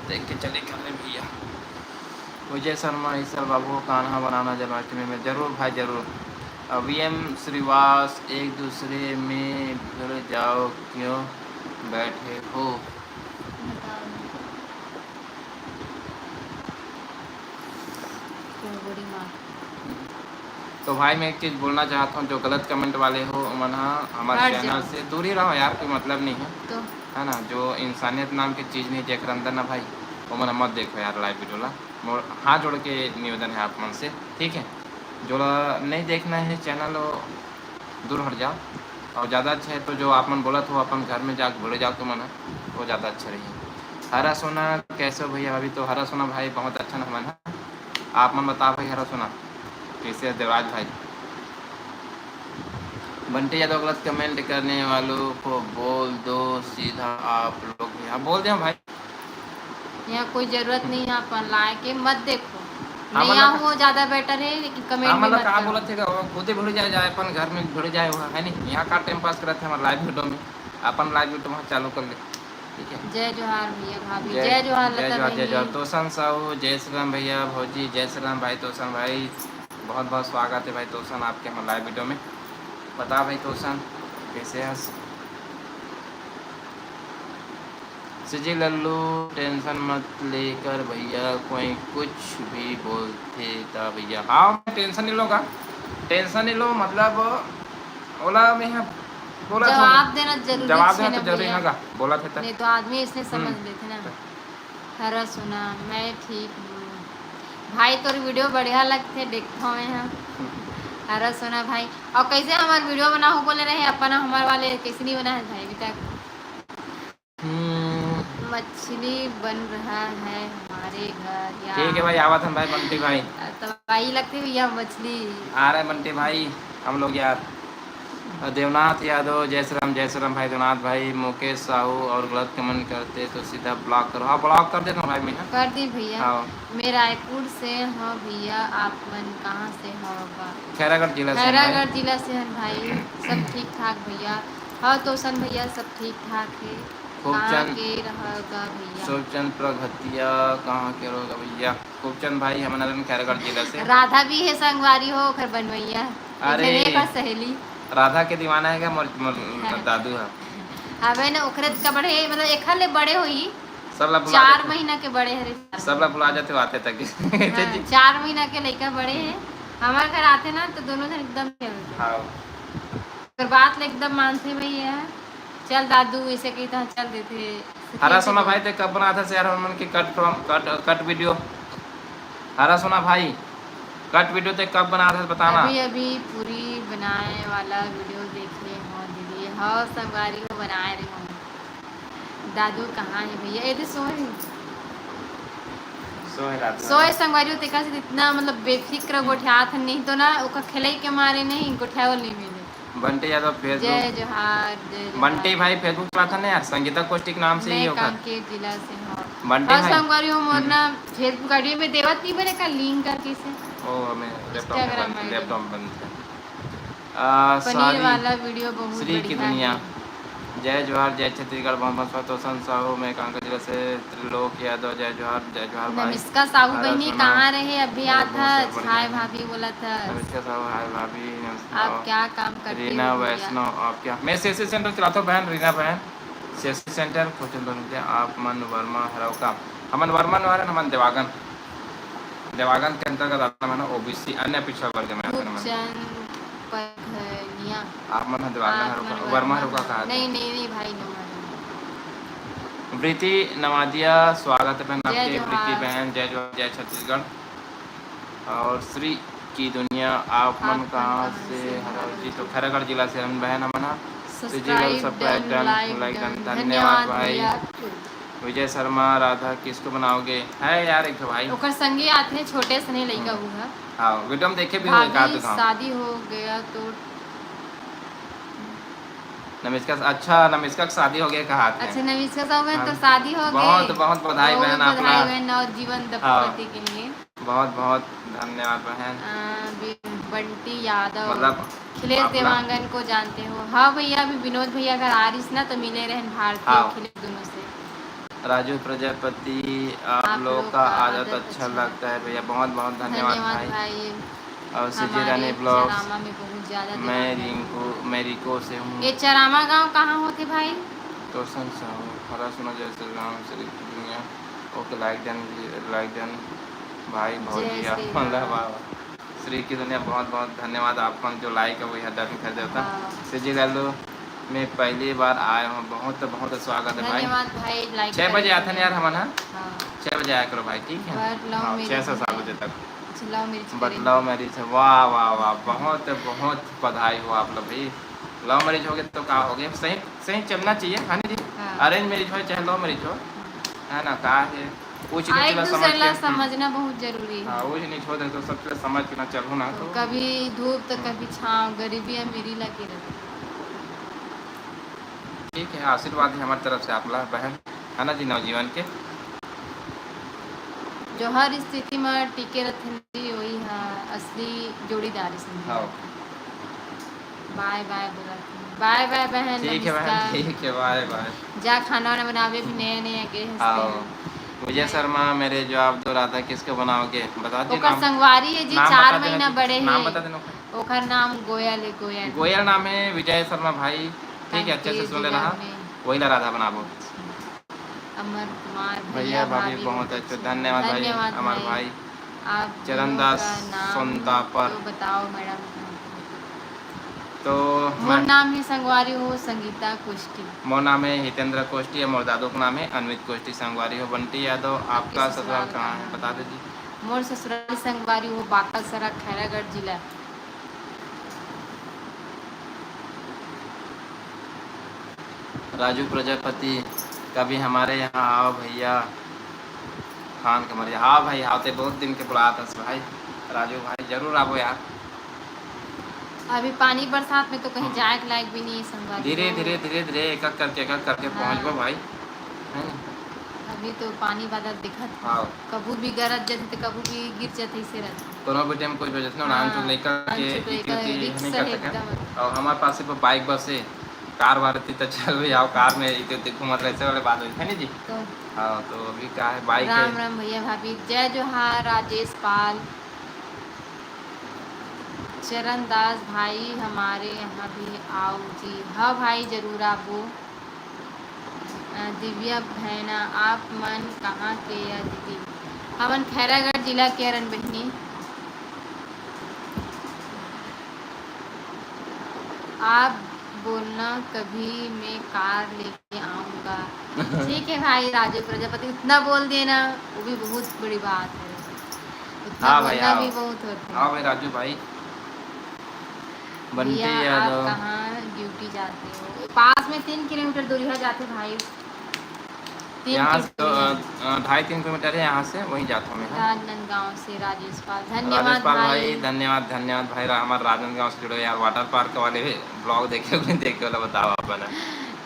देख के चले कर ले भैया। विजय शर्मा, ईश्वर बाबू को कान्हा बनाना जन्माष्टमी में। जरूर भाई, जरूर। वी एम श्रीवास, एक दूसरे में भिड़ जाओ, क्यों बैठे हो? बताओ। तो बड़ी माँ। तो भाई, मैं एक चीज़ बोलना चाहता हूँ, जो गलत कमेंट वाले हो, ओमन ह हमारे हट चैनल जाओ। से दूर ही रहो यार, कोई मतलब नहीं है, तो है ना? जो इंसानियत नाम की चीज़ नहीं देख रहा अंदर ना भाई, ओमन ह मत देखो यार लाइव वीडियो ला। मोर हाथ जोड़ के निवेदन है आप मन से, ठीक है? जो ला नहीं देखना है चैनल, वो दूर हट जाओ। और ज़्यादा अच्छा है तो जो आप मन बोलत हो, अपन घर में जाके बोले जाओ तुमन ह, वो ज़्यादा अच्छा रही। हरा सोना, कैसे हो भैया? अभी तो हरा सोना भाई बहुत अच्छा ना मन है। आप मन बताओ भाई, हरा सोना कैसे है देवराज भाई? बंटी यादव, गलत कमेंट करने वालों को बोल दो सीधा आप लोग। हाँ, बोल दे भाई। यहाँ कोई जरूरत नहीं है अपन लाए के, मत देखो। हाँ, नहीं मतलब आओ, वो ज्यादा बेटर है, लेकिन कमेंट में हमन ला मत का करो। बोलत हे गा, वो खुदे भिड़ जाए, जाए अपन घर में भिड़ जाए, वो है नहीं। यहाँ का टाइम पास करत है हमारे लाइव वीडियो में, अपन लाइव वीडियो वहाँ चालू कर ले, ठीक है? जय जोहार भैया भाभी, जय, जय जोहार जय लता जोहार, जय जोहार। बहनी। तोसन साहू, जय श्री राम भैया भौजी, जय श्री राम भाई तोसन भाई, बहुत बहुत स्वागत है भाई तोसन आपके हमारे लाइव वीडियो में। बता भाई तोसन, कैसे हस? सीजी लल्लू, टेंशन मत लेकर भैया, कोई कुछ भी बोलथे त भैया। हाँ, टेंशन नहीं लो का, टेंशन नहीं लो, मतलब ओला मैं ह बोला था, जवाब देना जरूरी जवाब छे देना ना तो जरूरी भैया। है का, बोला था त। नहीं तो आदमी इसने समझ हम्म। लेथे ना। हरा सोना, मैं ठीक हूँ भाई, तोर वीडियो बढ़िया लगथे, देखथों मैं ह। हरा सोना भाई, और कैसे हमार वीडियो बनाहू बोले रहे, अपन हमार वाले कैसे नहीं बना है भाई अभी तक? हम्म। मछली बन रहा है हमारे घर यार। ठीक है भाई, आवत हम भाई बंटी भाई। तबाही लगती भैया मछली। आ रहे बंटी भाई, हम लोग यार। देवनाथ यादव, जय श्री राम, जय श्री राम भाई देवनाथ भाई। मुकेश साहू और गलत कमेंट करते तो सीधा ब्लॉक करो। हाँ, ब्लॉक कर देता हूँ भाई मैं, हाँ। कर दी भैया। हाँ। मैं रायपुर से हूँ भैया, आप मन कहाँ से हो बा? खैरागढ़ जिला से हूँ भाई। खैरागढ़ जिला से हन भाई। सब ठीक ठाक भैया। हाँ तोसन भैया, सब ठीक ठाक है। खूबचंद, कहाँ के रहोगा भैया? खूबचंद प्रगतिया, कहाँ के रहोगा भैया? खूबचंद भाई, हमन हरन खैरागढ़ जिला से। राधा भी है संगवारी हो, ओखर बनवैया। अरे, एक झन एक सहेली। राधा के दीवाना है क्या मोर, मोर हाँ। दादू है? अबे ना, ओकरे का बड़े, मतलब, एखर ले बड़े होई। सब ला भुला चार जाते। महीना के बड़े हरे। सब ला भुला जाते हो आते तक। हाँ, चार महीना के लइका बड़े है। हमारे घर आते ना, तो दोनों जन एकदम खेलते। हाँ। ओकर बात ले एकदम मानथे भैया। चल दादू, ऐसे कही तो चल देथे। हरा सोना भाई, ते कब बनात हस यार हमन के कट फ्रॉम, कट, कट वीडियो? हरा सोना भाई, कट वीडियो ते कब बनात हस, बताना। अभी, अभी पूरी बनाए वाला वीडियो देखे हो दीदी। हाँ, संगवारी हो बनाए रहे हो। दादू कहाँ है भैया? ये तो सोए। सोए रात में। सोए संगवारी हो, तेका से इतना, मतलब, बेफिक्र गोठियात हन, नहीं तो ना, ओका खेलई के मारे नहीं, गोठियावल नहीं मिले। बंटी यादव Facebook। जय जोहार, जय जोहार। बंटी भाई Facebook चलाता ना यार, संगीता कोष्टी के नाम से ही मैं होगा। कांकेर जिला से हूँ। बंटी और भाई। संगवारी हो, मोर हम्म। ना Facebook आईडी में देवत नहीं बने का लिंक करके से। ओ, मैं लैपटॉप में Instagram बंद, आईडी। लैपटॉप में बंद है। आ, पनीर सारी वाला वीडियो बहुत श्री की बढ़िया दुनिया। है। जय जोहार, जय छत्तीसगढ़, बहुत बहुत स्वागत। तोसन साहू, मैं कांकेर जिला से। त्रिलोक यादव, जय जोहार, जय जोहार भाई। नमिष्का साहू हरा बहिनी सोना। कहाँ रहे? अभी अरे, आत बहुत हच। बढ़िया। हाय भाभी बोलत हच। नमिष्का साहू, हाय भाभी, नमस्कार। आप क्या काम करते रीना हो भैया? वैष्णव, आप क्या? मैं सीएससी सेंटर चलाता हूँ बहन, रीना बहन। सीएससी सेंटर, कोचिंग दोनों के। आप मन वर्मा हरव का? हमन वर्मा नोहरन, हमन देवागन। देवागन के अंतर्गत आता है ना, ओबीसी, अन्य पिछड़ा वर्ग में आते हैं हमन। रूपचंद पघनिया। आप मन ह देवागन आप हरव मन का, वर्मा हरव का वर्मा। कहा? नहीं, नहीं, नहीं भाई, नोहर। प्रीति नवादिया, स्वागत है बहन जय आपके। जोहार। प्रीति बहन, जय जोहार, जय छत्तीसगढ़। और श्री की दुनिया, आप मन आप मन कहाँ कहाँ से से हरव हरव जी? तो जी? खैरागढ़ जिला से हम बहन हमन ह। तो जी Subscribe subscribe done, done, like लाइक done। डन, धन्यवाद धन्यवाद भाई। भैया। विजय शर्मा, राधा किसको बनाओगे? है यार एक ठो भाई। ओकर संगी आथे, छोटे सने लइका हम्म। हूँ है। हाँ, वीडियो में देखे भी हो एक आध भाभी गाँव। शादी हो गया तो नमस्कार, अच्छा, नमस्कार के शादी हो गया कहा थे। अच्छा, नमिष्का साहू बहन, तो हाँ। शादी हो गई। बहुत, बहुत बधाई बहुत बहन आप बधाई ला। बहन, नवजीवन हाँ। दंपति के लिए। बहुत, बहुत धन्यवाद बहन। आ, बि-, बंटी यादव, मतलब, अखिलेश आप ना देवांगन को जानते हो? हाँ भैया, अभी विनोद भैया घर आ रहिस ना, तो मिले रहन भारती हाँ। अखिलेश दोनों से। राजू प्रजापति, आप आप लोग लोग का का आदत आदत अच्छा अच्छा लगता है भैया, बहुत बहुत धन्यवाद धन्यवाद भाई। भाई। और सीजी हमारे रानी ब्लॉग्स, चरामा में बहुत ज्यादा मैं देवांगन रिंकू, मैं रिको से हूँ। ये चरामा गांव कहाँ होते भाई? तो संग साहू, हरा सुना जय श्री राम, श्री की दुनिया। ओके, लाइक डन, लाइक डन भाई, जय भौजी, आप श्री मतलब, राम। वाह, वाह। श्री की दुनिया, बहुत बहुत धन्यवाद आप मन जो लाइक है, वही डन कर देता। हाँ। सीजी लालू, मैं पहली बार आया हूँ, बहुत बहुत स्वागत है भाई। धन्यवाद भाई, लाइक छः बजे आते हैं यार हमन, हाँ? हाँ। छः बजे आया करो भाई, ठीक है? But love हाँ, marriage छः से नहीं सात है। बजे तक। अच्छा, love marriage But करेंगे। Love marriage है, वाह वाह वाह, बहुत बहुत बधाई हो आप लोग भाई। Love marriage हो गया तो क्या हो गया, सही सही चलना चाहिए, है ना जी? हाँ। Arrange marriage हो चाहे love marriage हो, है ना? का है, ऊंच हाँ, नीच एक ला दूसरे समझ ला के, समझना बहुत जरूरी है। हाँ, ऊंच नीच हो तो सबसे समझ के ना चलो ना। तो तो कभी धूप तो कभी छाँव, गरीबी अमीरी लगी रहती। ठीक है, आशीर्वाद है हमारी तरफ से आप ला बहन, है ना जी, नवजीवन के। जो हर स्थिति में टिके रहते हैं जी, वही है असली जोड़ीदार समझे। हाँ। बाय बाय बोला, बाय बाय बहन। ठीक है बहन, नमस्कार। ठीक है, बाय बाय। जा खाना वाना बनावे भी नए नए आगे हंसते हाँ। हैं। विजय शर्मा, मेरे जवाब दो, राधा किसको बनाओगे? बता दो ओकर नाम। संगवारी है जी, नाम चार बता देना महीना जी, बड़े नाम है। बता देना ओकर। ओकर नाम गोयल है, गोयल। गोयल नाम है विजय शर्मा भाई, ठीक है, अच्छे से कांकेर सुन ले जिला रहा। में। वही ला राधा बनाबो। अमर कुमार भैया भाभी बहुत अच्छे, धन्यवाद भाई, धन्यवाद अमर भाई। भाई। आप चरण दोनों दास का नाम सोनतापर। तो बताओ मैडम। तो मोर मैं नाम है संगवारी हो संगीता कोष्टी। मोर नाम है हितेंद्र कोष्टी, मोर दादू का नाम है अनवित कोष्टी। संगवारी हो बंटी यादव, आपका आपके ससुराल ससुराल कहाँ है, कहाँ बता है? दीजिए। मोर ससुराल संगवारी हो बाकलसरा खैरागढ़ जिला। राजू प्रजापति, कभी हमारे यहाँ आओ भैया। खान कमरिया, हाँ भाई, हाँ, ते बहुत दिन के बुलात हस भाई। राजू भाई, जरूर आबो यार। अभी पानी बरसात में तो कहीं हम्म। जाए के लायक भी नहीं है संगवारी धीरे हो। धीरे धीरे धीरे एक एक करके, एक एक करके हाँ। पहुँचबो भाई, है ना? अभी तो पानी बादल दिखत है। हाँ। कभू भी गरज जाते तो कभू भी गिर जाते, इसे रहते। कोनो भी टाइम कोई वजह से ना, उड़ान हाँ, चुक लेकर उड़ान के चुक लेकर इतनी risk नहीं है कर सके। एकदम। और हमारे पास सिर्फ बाइक बस है, कार वार थी तो चल भी आओ, कार में इतनी इतनी घूमत रहते वाले बात होती है ना जी। तो हाँ, तो अभी क्या है, बाइक राम है। राम भैया भाभी, जय जोहार राजेश पाल। चरण दास भाई, हमारे यहाँ भी आओ जी। हाँ भाई, जरूर आबो। अ, दिव्या भैना, आप मन कहाँ के या दीदी? हमन खैरागढ़ जिला के अरन बहिनी। आप बोलना, कभी मैं कार लेके आऊँगा। ठीक है भाई राजू प्रजापति, उतना बोल देना, वो भी बहुत बड़ी बात है। उतना हाँ भाई, बोलना हाँ। भी बहुत होता है। हाँ भाई राजू भाई। बंटी भैया, आप यादव। कहाँ ड्यूटी जाते हो? पास में तीन किलोमीटर दूरी है, जाते भाई। तीन यहाँ से तो, किलोमीटर। अ, अ, ढाई तीन किलोमीटर है यहाँ से, वहीं जाता हूँ मैं, हाँ। राजनांदगांव से राजेश पाल, धन्यवाद राजेश पाल भाई, भाई। धन्यवाद, धन्यवाद भाई, रा-, हमारे राजनांदगांव से जुड़े यार, वाटर पार्क वाले भी ब्लॉग देखे हुए, देखे वाला बताओ आप, है ना?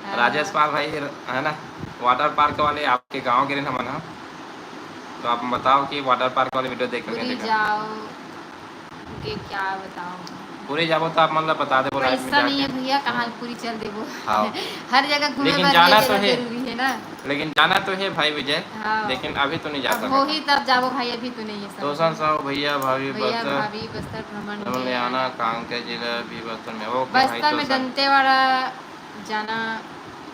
हाँ। राजेश पाल भाई, है ना, वाटर पार्क वाले आपके गाँव के रहने वाला, हाँ। तो आप बताओ कि वाटर पार्क वाले वीडियो देखे हुए, भूली देखा। जाओ के क्या बताओ। पूरी जाबो तो आप मन ला बता देबो live में पैसा नहीं है जाके। भैया, कहाँ पूरी चल देबो? हाँ। हर जगह घूमे लेकिन बर जाना ये तो जगह है। जरूरी है ना। लेकिन जाना तो है भाई विजय, हाँ। लेकिन अभी तो नहीं जा अब सकत। होही तब जाबो भाई, अभी तो नहीं है समय। दोसन साहू, भैया, भाभी, भैया, बस्तर। भाभी, बस्तर भ्रमण भ्रमण में ले आना, कांके जिला भी बस्तर में। OK भाई, बस्तर में दोसन। दंतेवाड़ा जाना।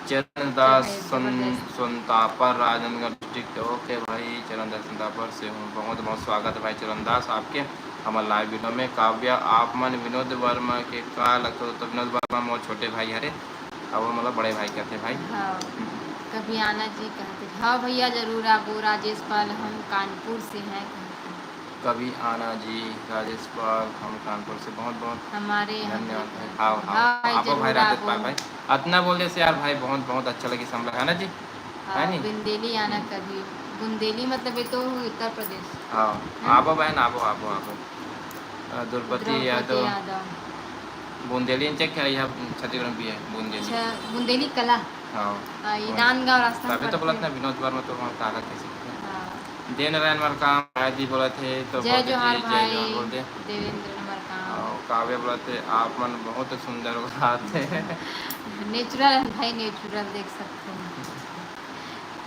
चरण दास जय, सुन-, जबरदस्त। सुनतापर, राजनांदगांव district। OK भाई, चरण दास सुनतापर से हूँ। बहुत बहुत स्वागत है भाई चरण दास आपके हमारे live video में। काव्या, आप मन विनोद वर्मा के का लगथो? तो विनोद वर्मा मोर छोटे भाई हरे, अब वो मतलब बड़े भाई कहते भाई। हाँ, हम्म। कभी आना जी कहते। हाँ भैया, जरूर आबो। राजेश पाल, हम कानपुर से हैं कहते। कभी आना जी, राजेश पाल, हम कानपुर से। बहुत बहुत हमारे यहाँ धन्यवाद पे भाई। हाँ, हाँ, हाँ, आबो भाई जरूर राजेश आबो। पाल भाई। अतना बोल दे से यार भाई, बहुत बहुत अच्छा लगी समला, है ना जी? हाँ, है नी? बुंदेली आना कभी। बुंदेली मतलब ये तो उत्तर प्रदेश। हाँ, है ना? आबो बहन, आबो, आबो, आबो। अ, द्रौपदी द्रौपदी यादव। यादव। बुंदेली check किया, यह छत्तीसगढ़ में भी है, बुंदेली। अच्छा, बुंदेली कला। हाँ, हाँ, ये वही। राजनांदगांव रास्ता में तभी तो पड़ता बोला है। था, विनोद वर्मा तो वहाँ काला कैसे किया। हाँ। देव नारायण मरकाम, आदि बोला थे, तो जय बोल दे जोहार जी, जय भाई, जोहार बोल दे। देवेंद्र मरकाम। और काव्य बोला थे, आप मन बहुत सुंदर बात है। Natural है भाई, natural देख सकते हैं,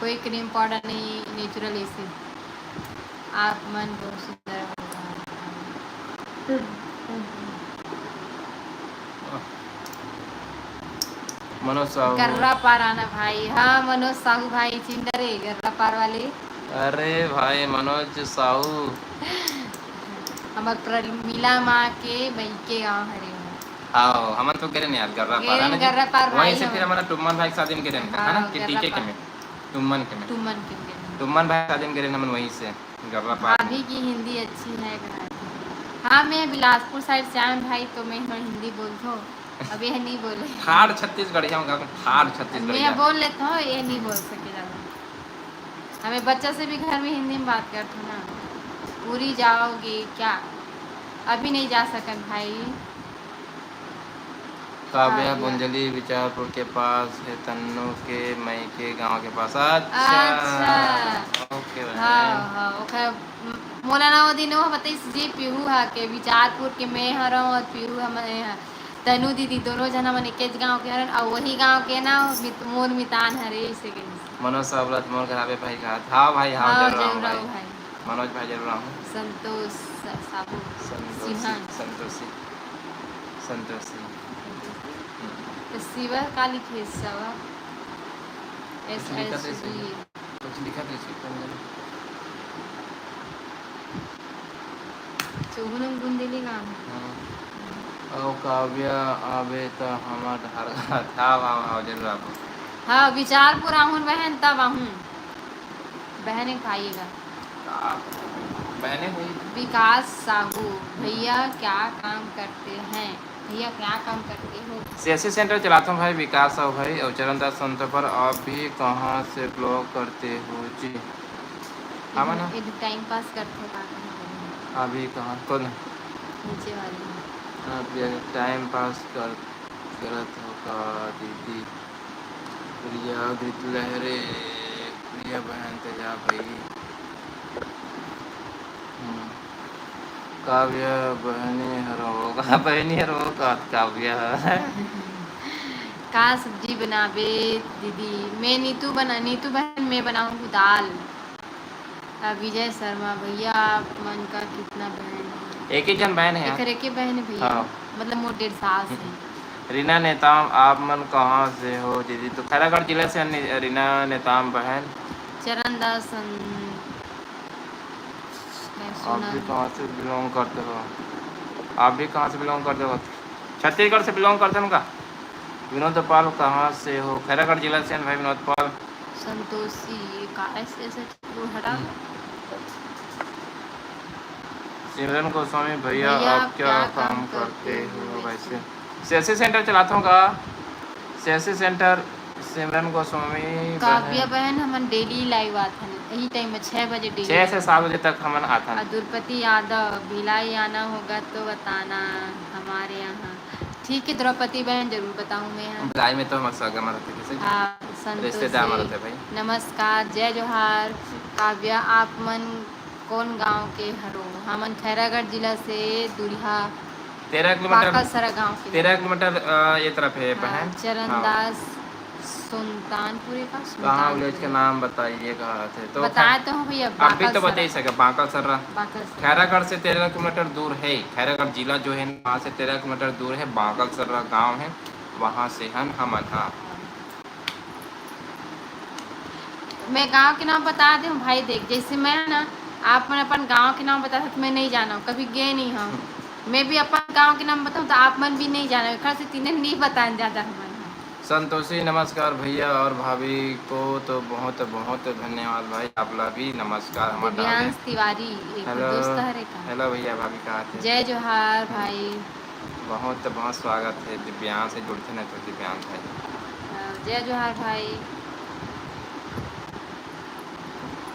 कोई cream powder नहीं, natural ऐसे। आप मन बहुत सुंदर हो। मनोज साहू। गर्रा पार आना भाई। हाँ, मनोज साहू भाई, चिंदरे, गर्रा पार वाले। अरे भाई, मनोज साहू। हमर प्रमिला माँ के मइके गाँव हरे। हाँ, हमन तो गे रहेन यार, गर्रा पार, गेरेन है ना जी? गर्रा पार वहीं भाई से फिर हमन। हमारा टुम्मन भाई के शादी में गे रहेन, है ना? हाँ, कि गर्रा टीके के पार। में? टुम्मन के में। टुम्मन के में। टुम्मन भाई के शादी में गे रहेन हमन वहीं से, गर्रा पार में। भाभी की हिंदी अच्छी है, कहा थी। हाँ, मैं बिलासपुर side से आए भाई, तो मैं हिंदी बोलथों। अब यह नहीं बोले। ठाड़ छत्तीसगढ़िया हूँ, ठाड़ छत्तीसगढ़िया। मैं बोल लेता हूँ, ये नहीं बोल सके ज्यादा। हमें बच्चा से भी घर में हिंदी में बात करते ना। पूरी जाओगे क्या? अभी नहीं जा सकन भाई। काव्या, काव्या। बुंदेली बिचारपुर के पास है, तन्नू के मइके गांव के पास। अच्छा। अच्छा। OK बहन। हाँ, हाँ, ओकर मोला ना वो दिन वो बताइस जी, पीहू हा के बिचारपुर के मैं हरौं और पीहू हमन तनु दीदी दोनों झन हमन एकेच गांव के हरन, अउ वही गांव के ना मित-, मोर मितान हरे, इसे कहिस। मनोज साहू बोलत मोर घर आबे भाई कहात। हाँ भाई, हाँ, हाँ, जरूर आऊँ जरूर भाई। आऊँ भाई। मनोज भाई जरूर आऊँ। संतोष सा-, साहू संतोषी, सिन्हा। संतोषी, संतोषी। तो शिवा का लिखे सवा? कुछ लिखा था इसमें। S S V। कुछ लिखा था इसमें, कौन जाने? चुगुन बुंदेली गाँव। हाँ। अउ काव्या आबे त हमर घर। हाँ, हाँ, हाँ, जरूर आबो। हाँ, बिचारपुर आहूँ बहन, तब आहूँ। बहन एक भाई का। का? बहने हुई। विकास साहू, भैया क्या काम करते हैं? भैया क्या काम करते हो? सीएससी सेंटर चलाथों भाई, विकास साहू भाई, अउ चरण दास संतो पर आप भी कहाँ से ब्लॉग करते हो जी? हाँ, माना। ये time pass करते हो, का करते हो? अभी कहाँ? कौन? नीचे वाली। आप ये time pass कर, करत हो का दीदी? प्रिया गीत लहरे, प्रिया बहन तेजा भाई। हम्म। काव्या बहनी हरो का, बहनी हरो का काव्या। का सब्जी बनाबे दीदी? मैं नीतू बना, नीतू बहन, मैं बनाऊंगी दाल। अ, विजय शर्मा, भैया आप मन का कितना बहन है? एक ही जन बहन है। एकर एके बहन है भैया। हाँ। मतलब मोर डेढ़ सास है। रीना नेताम, आप मन कहाँ से हो दीदी? तो खैरागढ़ जिला से हन रीना नेताम बहन। चरण दास सं-, मैं आप सुना भी नहीं। कहाँ से belong करते हो? आप भी कहाँ से belong करते हो? छत्तीसगढ़ से belong करते हो का? विनोद पाल कहाँ से हो? खैरागढ़ जिला से हैं भाई विनोद पाल। संतोषी, ये का ऐसे, ऐसे वो हटा। हम्म। सिमरन गोस्वामी, भैया, भैया, आप क्या काम करते हो वैसे? सीएससी सेंटर चलाता हूँ का? सीएससी सेंटर, सिमरन गोस्वामी काव्या बहन। बहन, हमन daily live आथन, यही time में छह बजे daily। छह से सात बजे तक हमन आथन। और द्रौपदी यादव, भिलाई आना होगा तो बताना हमारे यहाँ। ठीक है द्रौपदी बहन, जरूर बताऊँ मैं यहाँ। भिलाई में तो हमर सगा मरते कैसे? हाँ, संतोषी। रिश्तेदार मरते भाई। नमस्कार, जय जोहार। काव्या, आप मन कौन गांव के हरो? हमन खैरागढ़ जिला से दुरिहा तेरह किलोमीटर, बाकलसरा गांव के। तेरह किलोमीटर, अ, ये तरफ है, हाँ, बहन। चरणदास, हाँ। सुल्तानपुर का, कहाँ सुल्तानपुर। विलेज का नाम बताइए, कहाँ थे? तो बताए खैर, तो हूँ भैया, अभी तो बाकलसरा। बता ही सके, बाकलसरा। बाकलसरा। खैरागढ़ से तेरह किलोमीटर दूर है। खैरागढ़ जिला जो है, वहाँ से तेरह किलोमीटर दूर है, बाकलसरा गांव है, वहाँ से हन हमन। हाँ। मैं गांव के नाम बता दे हूँ भाई, देख, जैसे मैं ना, आप मन अपन गांव के नाम बता सकते, मैं नहीं जाना हूँ, कभी गए नहीं हूँ। मैं भी अपन गांव के नाम बताऊँ तो आप मन भी नहीं जाना, खैर से तीनों नहीं बताना ज्यादा हमन। संतोषी, नमस्कार भैया और भाभी को तो बहुत बहुत धन्यवाद भाई, आप ला भी नमस्कार हमारे डाल दिव्यांश दे। तिवारी, एक हेलो, दोस्त हरे का। हेलो भैया, भाभी कहाँ थे? जय जोहार भाई। बहुत बहुत स्वागत है, दिव्यांश से जुड़ते ना तो दिव्यांश भाई। हाँ, जय जोहार भाई।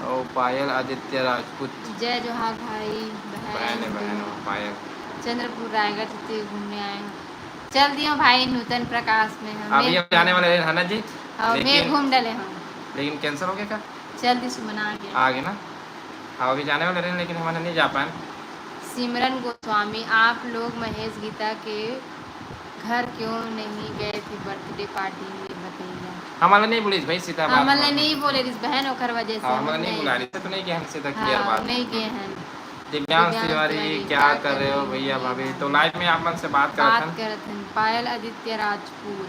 ओ पायल आदित्य राजपूत। जय जोहार भाई, बहन, बहन है, बहन हो, पायल। चंद्रपुर रायगढ़ से घूमने आए हैं। चल दियो भाई नूतन प्रकाश में हम। अभी हम जाने वाले हैं, है ना जी? हाँ, मैं लेकिन घूम डले हूँ। लेकिन cancel हो गया क्या? चल दी सुमन, आ गया। आ गया ना? हाँ, अभी जाने वाले रहे, लेकिन हमन नहीं जा पाए। सिमरन गोस्वामी, आप लोग महेश गीता के घर क्यों नहीं गए थे birthday party में, बताइए। हमन ला नहीं बोलिस भाई, सीधा बात। हमन ला नहीं बोले रिस बहन, ओकर वजह से हाँ, हमन हमन नहीं नहीं। बुला रही, तो नहीं गए हम, सीधा clear हाँ, बात। नहीं गए हैं। दिव्यांश दिव्यांश तिवारी, तिवारी, क्या क्या कर रहे हो भैया भाभी? तो live में आप मन से बात करत बात हन। करत हन। पायल आदित्य राजपूत।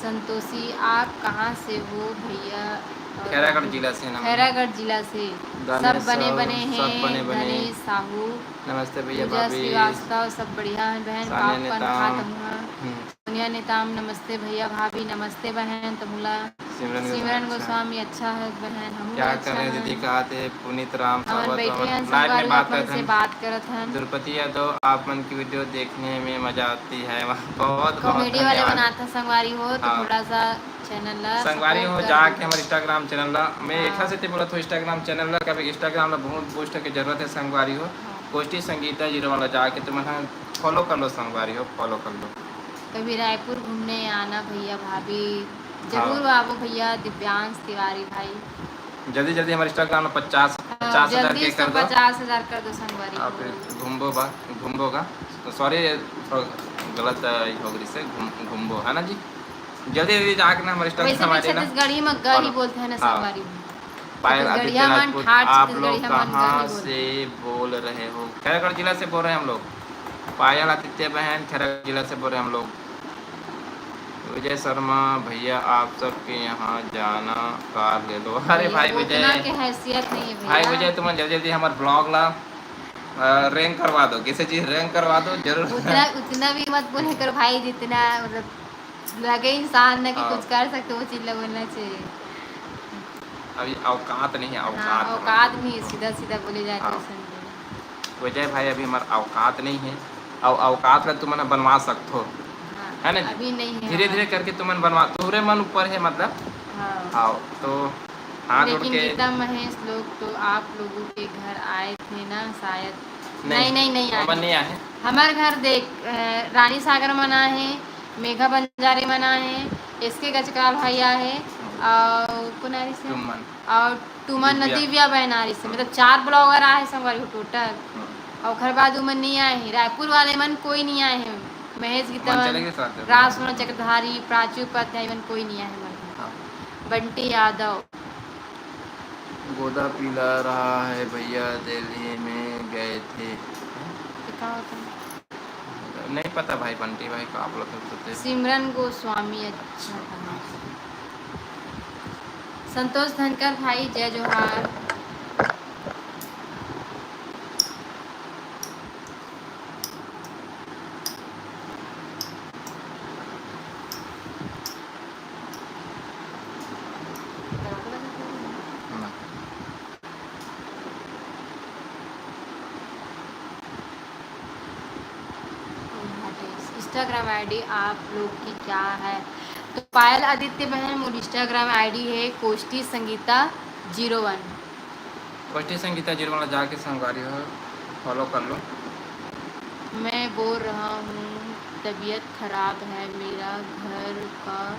संतोषी, आप कहाँ से हो भैया? और खैरागढ़ भाभी? जिला से ना। खैरागढ़ जिला से। गणेश सब बने साहू, बने सब हैं, बने बने। गणेश साहू, नमस्ते भैया पूजा भाभी। श्रीवास्तव, सब बढ़िया है बहन, सानिया पापकॉर्न नेताम। खात हुआ। हम्म। सोनिया नेताम, नमस्ते भैया भाभी, नमस्ते बहन तमुला। सिमरन सिमरन गोस्वामी, अच्छा। गोस्वामी, अच्छा है बहन, हम क्या अच्छा कर रहे हैं है। दीदी, कहा थे पुनीत राम हमन सावत, बैठे हमन हैं, live में संगवारी बात अपन करत से हन। बात करत हन। द्रुपति यादव, आप मन की video देखने में मजा आती है, वाह, बहुत बहुत comedy वाले धन्यवाद। बनाता संगवारी हो, तो हाँ। थोड़ा सा channel ला संगवारी support हो, कर जाके दो। हमर Instagram channel ला, मैं हाँ। एक से ते बोलत हूँ, Instagram channel ला, कभी Instagram ला बहुत boost के जरूरत है संगवारी हो। हाँ। गोष्ठी संगीता जीरो वाला जाके तुमन follow कर लो संगवारी हो, follow कर लो। कभी रायपुर घूमने आना भैया भाभी, जरूर हाँ। आवो भैया दिव्यांश तिवारी भाई। जल्दी जल्दी हमारे Instagram में पचास, हाँ, पचास हजार जल्दी के से कर दो। पचास हजार कर दो संगवारी हाँ, को। फिर घूमबो बा, घूमबो का। तो sorry, थोड़ा गलत, अ, हो गई से घूम-, घूमबो, है ना जी? जल्दी जल्दी जाके ना हमारे Instagram वैसे भी ID ना छत्तीसगढ़ी में ग ही follow। बोलते हैं ना हाँ। संगवारी में। पायल छत्तीसगढ़िया आदित्य मन राजपूत, ठाठ आप लोग छत्तीसगढ़िया मन ग कहाँ ही बोलते से हैं। बोल रहे हो? खैरागढ़ जिला से बोल रहे हैं हम लोग। पायल आदित्य बहन, खैरागढ़ जिला से बोल रहे हैं हम लोग। विजय शर्मा भैया, आप सबके यहाँ जाना कार ले लो। अरे भैया, भाई वो विजय, उतना के हैसियत नहीं है भाई भैया। विजय, तुम जल्दी जल्दी हमारे vlog ला, अ, rank करवा दो, किसी चीज rank करवा दो जरूर। उतना, उतना भी मत बोले करो भाई, जितना मतलब लगे इंसान ना कि हाँ। कुछ कर सकते, वो चीज ला बोलना चाहिए। अभी औकात नहीं है, हाँ, औकात औकात नहीं, सीधा सीधा बोले जाए तो हाँ। ऐसा नहीं बोले। विजय भाई, अभी हमार औकात नहीं है, अउ औकात ला तुमन बनवा सकथो, हाँ, है ना जी? अभी नहीं है धीरे हमार। धीरे करके तुमन बनवा, तोहरे मन ऊपर है, मतलब। हाँ। हाँ, तो हाथ जोड़ लेकिन के गीता महेश लोग तो आप लोगों के घर आए थे ना शायद? नहीं, नहीं, नहीं, नहीं आए। हमन नहीं आए। हमार घर देख, अ, रानी सागर मन आए हैं, मेघा बंजारे मन आए हैं, एस के गजकाल भाई आए हैं, और कौन आए रहिस? तुमन। और तुमन न दिव्या। दिव्या बहन आए रहिस, मतलब चार blogger आए हैं संगवारी हो total। हाँ। और ओकर बाद उमन नहीं आए हैं, रायपुर वाले मन कोई नहीं आए हैं। महेश गीता मन मन, चले गए साथ में। राज सोना चक्रधारी, प्राची उपाध्याय मन कोई नहीं आए हैं मन। हाँ। बंटी यादव। गोदा पिला रहा है भैया, दिल्ली में गए थे। ये का होता है? नहीं पता भाई, बंटी भाई का बोलत होते। सिमरन गोस्वामी, अच्छा, अच्छा। संतोष धनकर भाई, जय जोहार। Instagram ID आप लोग की क्या है? तो पायल आदित्य बहन, मोर Instagram ID है कोष्ठी Sangeeta zero one। कोष्ठी Sangeeta zero one ला जाके संगवारी हो, follow कर लो। मैं बोल रहा हूँ, तबीयत खराब है, मेरा घर का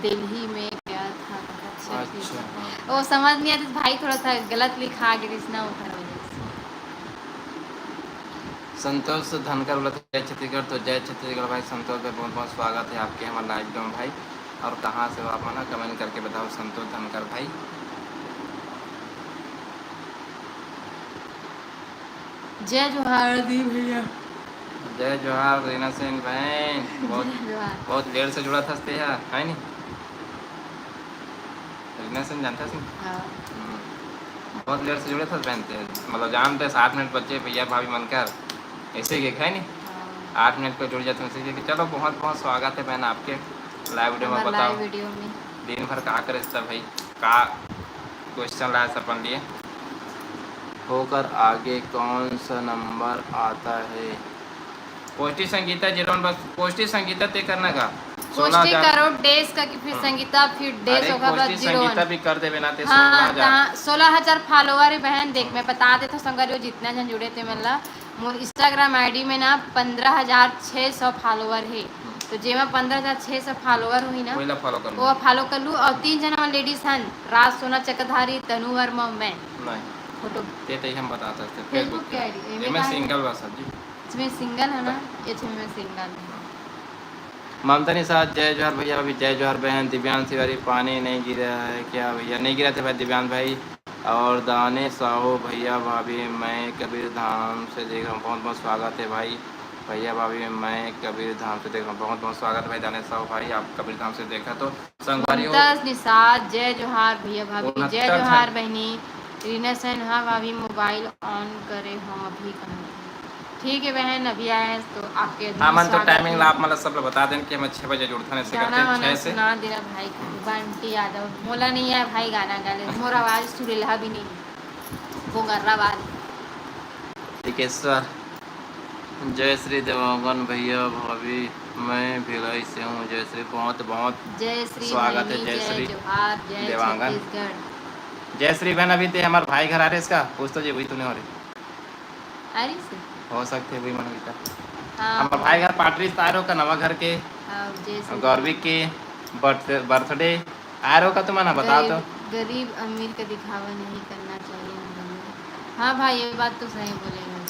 दिल्ली में गया था। अच्छा, ठीक है। अच्छा, हाँ। वो समझ नहीं आता भाई, थोड़ा सा गलत लिखा गया इसना, वो खराब हो गया। संतोष धनकर बोलत हे, "जय छत्तीसगढ़।" तो जय छत्तीसगढ़ भाई संतोष भाई, बहुत बहुत स्वागत है आपके हमारे लाइव में भाई। और कहाँ से हो आप मन ह? कमेंट करके बताओ संतोष धनकर भाई। जय जोहार दी भैया। जय जोहार रीना सेन बहन। बहुत, जय जोहार। बहुत लेट से जुड़त हस ते ह, है नी? रीना सेन जानत हस नी? हाँ। हम्म। बहुत लेट से जुड़त हस बहन ते। मतलब जानत हस, आठ मिनट बचे भैया भाभी मन कर। ऐसे के है नी? हाँ। आठ मिनट पे जुड़ जाते हैं, ऐसे के। चलो, बहुत बहुत स्वागत है बहन आपके लाइव वीडियो में। हमारे बताओ, लाइव वीडियो में। दिन भर का करे सब भाई, का क्वेश्चन लाए अपन लिए? होकर आगे कौन सा नंबर आता है? कोष्ठी संगीता जीरो वन, बस कोष्ठी संगीता ते करना का? कोष्ठी सोलह हजार। करो, dash का कि फिर हम्म। संगीता, फिर dash अरे, ओकर बाद कोष्ठी जीरो वन। संगीता भी कर देबे ना ते हाँ, सोलह हजार। हाँ, सोलह हजार फॉलोअर है बहन। देख, हम्म। मैं बता देता हूँ संगवारी हो, जितना जन जुड़े थे मन ला, मोर Instagram ID में ना पंद्रह हजार छः सौ फॉलोअर है। हम्म। तो जेमा पंद्रह हजार छः सौ फॉलोअर होही ना, वही ला फॉलो कर वो लूँ। फॉलो कर लूँ। और तीन जना लेडीज हन, राज सोना चक्रधारी, तनु वर्मा, मैं। नहीं। फोटो। ते तही हम बता सकते, Facebook Facebook के पे। ID, एमे एमे का है? सिंगल बा सर जी। इसमें सिंगल है ना? ये छह में सिंगल है। ममता निषाद, जय जोहार भैया भाभी, जय जोहार बहन। दिव्यांश तिवारी, पानी नहीं गिरा है क्या भैया? नहीं गिरा थे भाई दिव्यांश भाई। और दाने साहू, भैया भाभी, मैं कबीर धाम से देख रहा हूँ। बहुत बहुत स्वागत है भाई। भैया भाभी, मैं कबीर धाम से देख रहा हूँ। बहुत बहुत स्वागत है भाई दाने साहू भाई, आप कबीर धाम से देखा तो संगवारी हो। मुमताज निषाद, जय जोहार भैया भाभी, जय उनहत्तर जोहार बहनी। रीना सेन, हाँ भाभी, मोबाइल ऑन करे हो अभी कहाँ? ठीक है बहन, अभी आए हैं तो आपके अभी हमन तो स्वागत टाइमिंग है। ला आप मतलब सब ला बता देन कि हम छह बजे जुड़थन, ऐसे गाना करके वाना छह से। सुना देना भाई, बंटी यादव। मोला नहीं आए भाई गाना गाले, मोर आवाज सुरीला भी नहीं, गोंगर्रा आवाज। टिकेश्वर, जय श्री देवांगन भैया भाभी, मैं भिलाई से हूँ। जय श्री, बहुत बहुत जय श्री स्वागत है, बहनी, जय जय श्री जोहार, जय देवांगन। छत्तीसगढ़। जय श्री बहन, अभी ते हमार भाई घर आ रहे इसका पूछ तो जे वही तूने हो रही। आ रही से? हो सकते वही मन होता। हाँ। हमार भाई घर पाटरी से आ रहे हो का नवा घर के, हाँ, जय श्री गौरवी के बर्थ-, बर्थडे आ रहे हो का तुम ना बताओ तो। गरीब, गरीब अमीर का दिखावा नहीं करना चाहिए ना भैया। हाँ भाई, ये बात तो सही बोले हैं।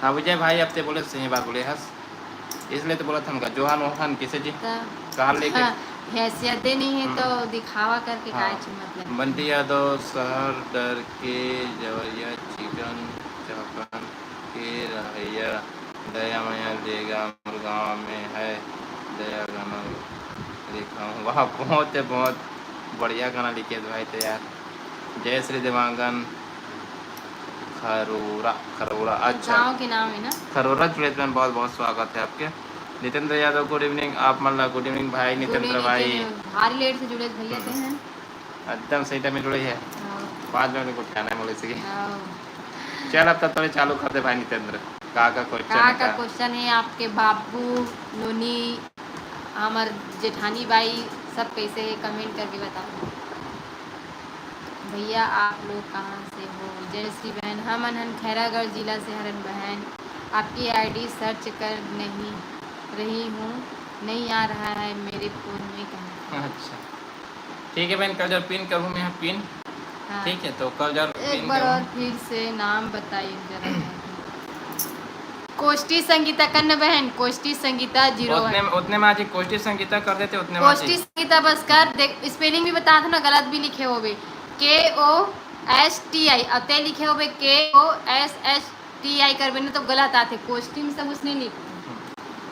हाँ विजय भाई, अब ते बोले सही बात बोले हस, इसलिए तो बोला था हमका जोहान वोहान किसे जी त कहा लेके हाँ, हैसियते नहीं है तो हम्म। दिखावा करके हाँ। काय ची मतलब? बंटी यादव शहर डर के जवरिया चिकन चकन के रहैया दया मया देगा मोर गाँव में है दया गाना लिखा हूँ। वाह, बहुत है, बहुत बढ़िया गाना लिखे थे भाई तो यार। जय श्री देवांगन खरोरा, खरोरा, अच्छा। गाँव के नाम है ना? खरोरा जुड़े थे, बहुत बहुत स्वागत है आपके। नितेंद्र यादव, गुड इवनिंग। आप मन ला गुड इवनिंग भाई गुड नितेंद्र इवनिंग भाई। भारी लेट से जुड़े भैया थे हैं। एकदम सही टाइम में जुड़े है। हाँ। पाँच मिनट में उठाना है बोले से। हाँ। चल, अब तक तोरे चालू कर दे भाई नितेंद्र। का का क्वेश्चन का है का का? क्वेश्चन है आपके बाबू नोनी, हमर जेठानी बाई, सब कैसे है, कमेंट करके बताओ। भैया, आप लोग कहाँ से हो? जय श्री बहन, हमन हन खैरागढ़ जिला से हरन बहन। आपकी आईडी सर्च कर नहीं रही हूँ, नहीं आ रहा है मेरे फोन में कहीं। अच्छा, ठीक है बहन, कल जब पिन करूँ मैं यहाँ पिन, हाँ। ठीक है, तो कल जब एक पिन बार करूँ। और फिर से नाम बताइए जरा। कोष्ठी संगीता कन्न बहन, कोष्ठी संगीता जीरो उतने वन। में, उतने में आज ही कोष्ठी संगीता कर देते, उतने में आज ही। कोष्ठी संगीता बस कर दे, स्पेलिंग भी बता दो ना, गलत भी लिखे होबे, के ओ एस टी आई, अब ते लिखे होबे के O S S T I करबे ना तो गलत आथे, कोष्ठी में सब उसने लिख।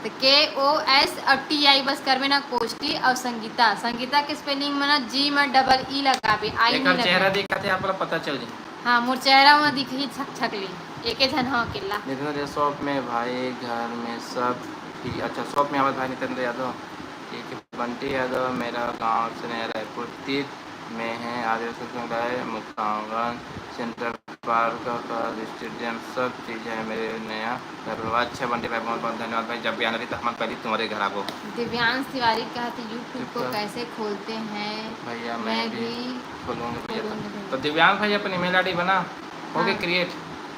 तो के ओ एस और टी आई बस करबे ना कोष्ठी, और संगीता, संगीता के स्पेलिंग में ना जी में डबल ई लगाबे, आई नहीं एकर चेहरा लगाबे। दिखाते आप लोग पता चल जाए। हाँ, मोर चेहरा में दिखही छक छक ले, एके झन हो अकेला। देखो रे शॉप में भाई, घर में सब ठीक, अच्छा शॉप में आवत भाई नितेंद्र यादव, ठीक है, बंटी यादव, मेरा गांव से नया रायपुर तीर्थ में है, आदिवासी समुदाय, मुक्तांगन, सेंट्रल पार्क का स्टेडियम, सब चीज़ है मेरे नया घर में। अच्छा बंटी भाई, बहुत बहुत धन्यवाद भाई, जब भी आना रही तो हम पहले तुम्हारे घर आबो। दिव्यांश तिवारी कहते YouTube को YouTube पर कैसे खोलते हैं? भैया, मैं मैं भी भी खोलूंगा भैया। खोलूंगा भैया। तो दिव्यांश भाई अपन ईमेल आईडी बना, हो गई हाँ। क्रिएट।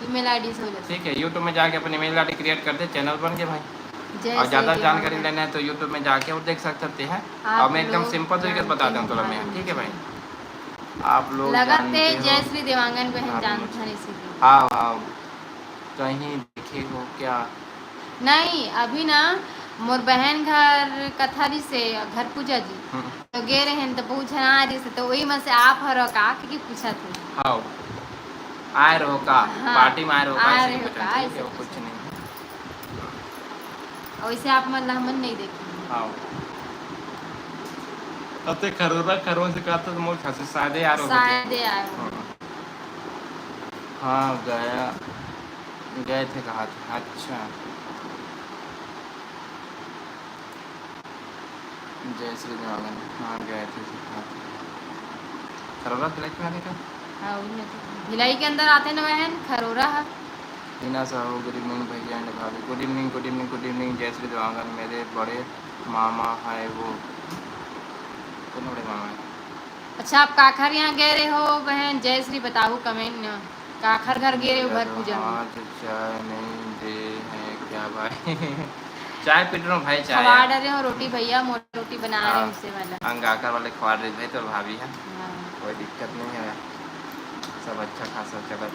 ईमेल आईडी से हो जाता है। ठीक है, YouTube में जाके अपन ईमेल आईडी क्रिएट कर दे, चैनल बन गए भाई। जय और श्री ज़्यादा देवांगन। जानकारी लेना है तो YouTube में जाके और देख सकते हैं। आप और मैं एकदम लोग सिंपल तरीके से जानते बता दूँ हैं थोड़ा मैं, भारत ठीक है भाई? जी। आप लोग लगत जानते है हो जय श्री देवांगन बहन आप जानत मुझे हन इसीलिए। हाँ, हाँ। कहीं देखे हो क्या? नहीं, अभी ना मोर बहन घर कथा रिहिसे, घर पूजा जी। हम्म। तो गे रहेन, तो बहुत झन आए रिहिसे, तो वही में से आप हर का, के पूछत हे। हाँ, आए रहो का? हाँ, पार्टी में आए रहो का? आए रहो का? ऐसे कुछ नहीं। वैसे आप मन ला हमन नहीं देखे। हाँ। अते खरोरा खरों से कहता तो मोर खासे शायदे आए रहो। शायदे आए रहो। हाँ। हाँ, गया, गए थे कहा था। अच्छा। जय श्री देवांगन। हाँ, गए थे, हाँ। खरोरा भिलाई के आते का? हाँ, वही में तो। भिलाई के अंदर आते ना बहन, खरोरा है। हीना साहू, good evening भैया and भाभी। Good evening, good evening, good evening। जय श्री देवांगन, मेरे बड़े मामा है वो। कौन बड़े मामा है? अच्छा, आप काखर यहाँ गए रहे हो बहन? जय श्री बताओ comment में। काखर घर गे रहे हो घर पूजा में? आज चाय नहीं दे हैं क्या भाई? चाय पी रहा हूँ भाई, चाय। खवा डरे हो रोटी भैया, मोर रोटी बना रहे हाँ, हो उससे वाला। अंगाकर वाले खवा रहे भाई, तो भाभी है। हाँ। कोई दिक्कत नहीं है, सब अच्छा खासा चलत।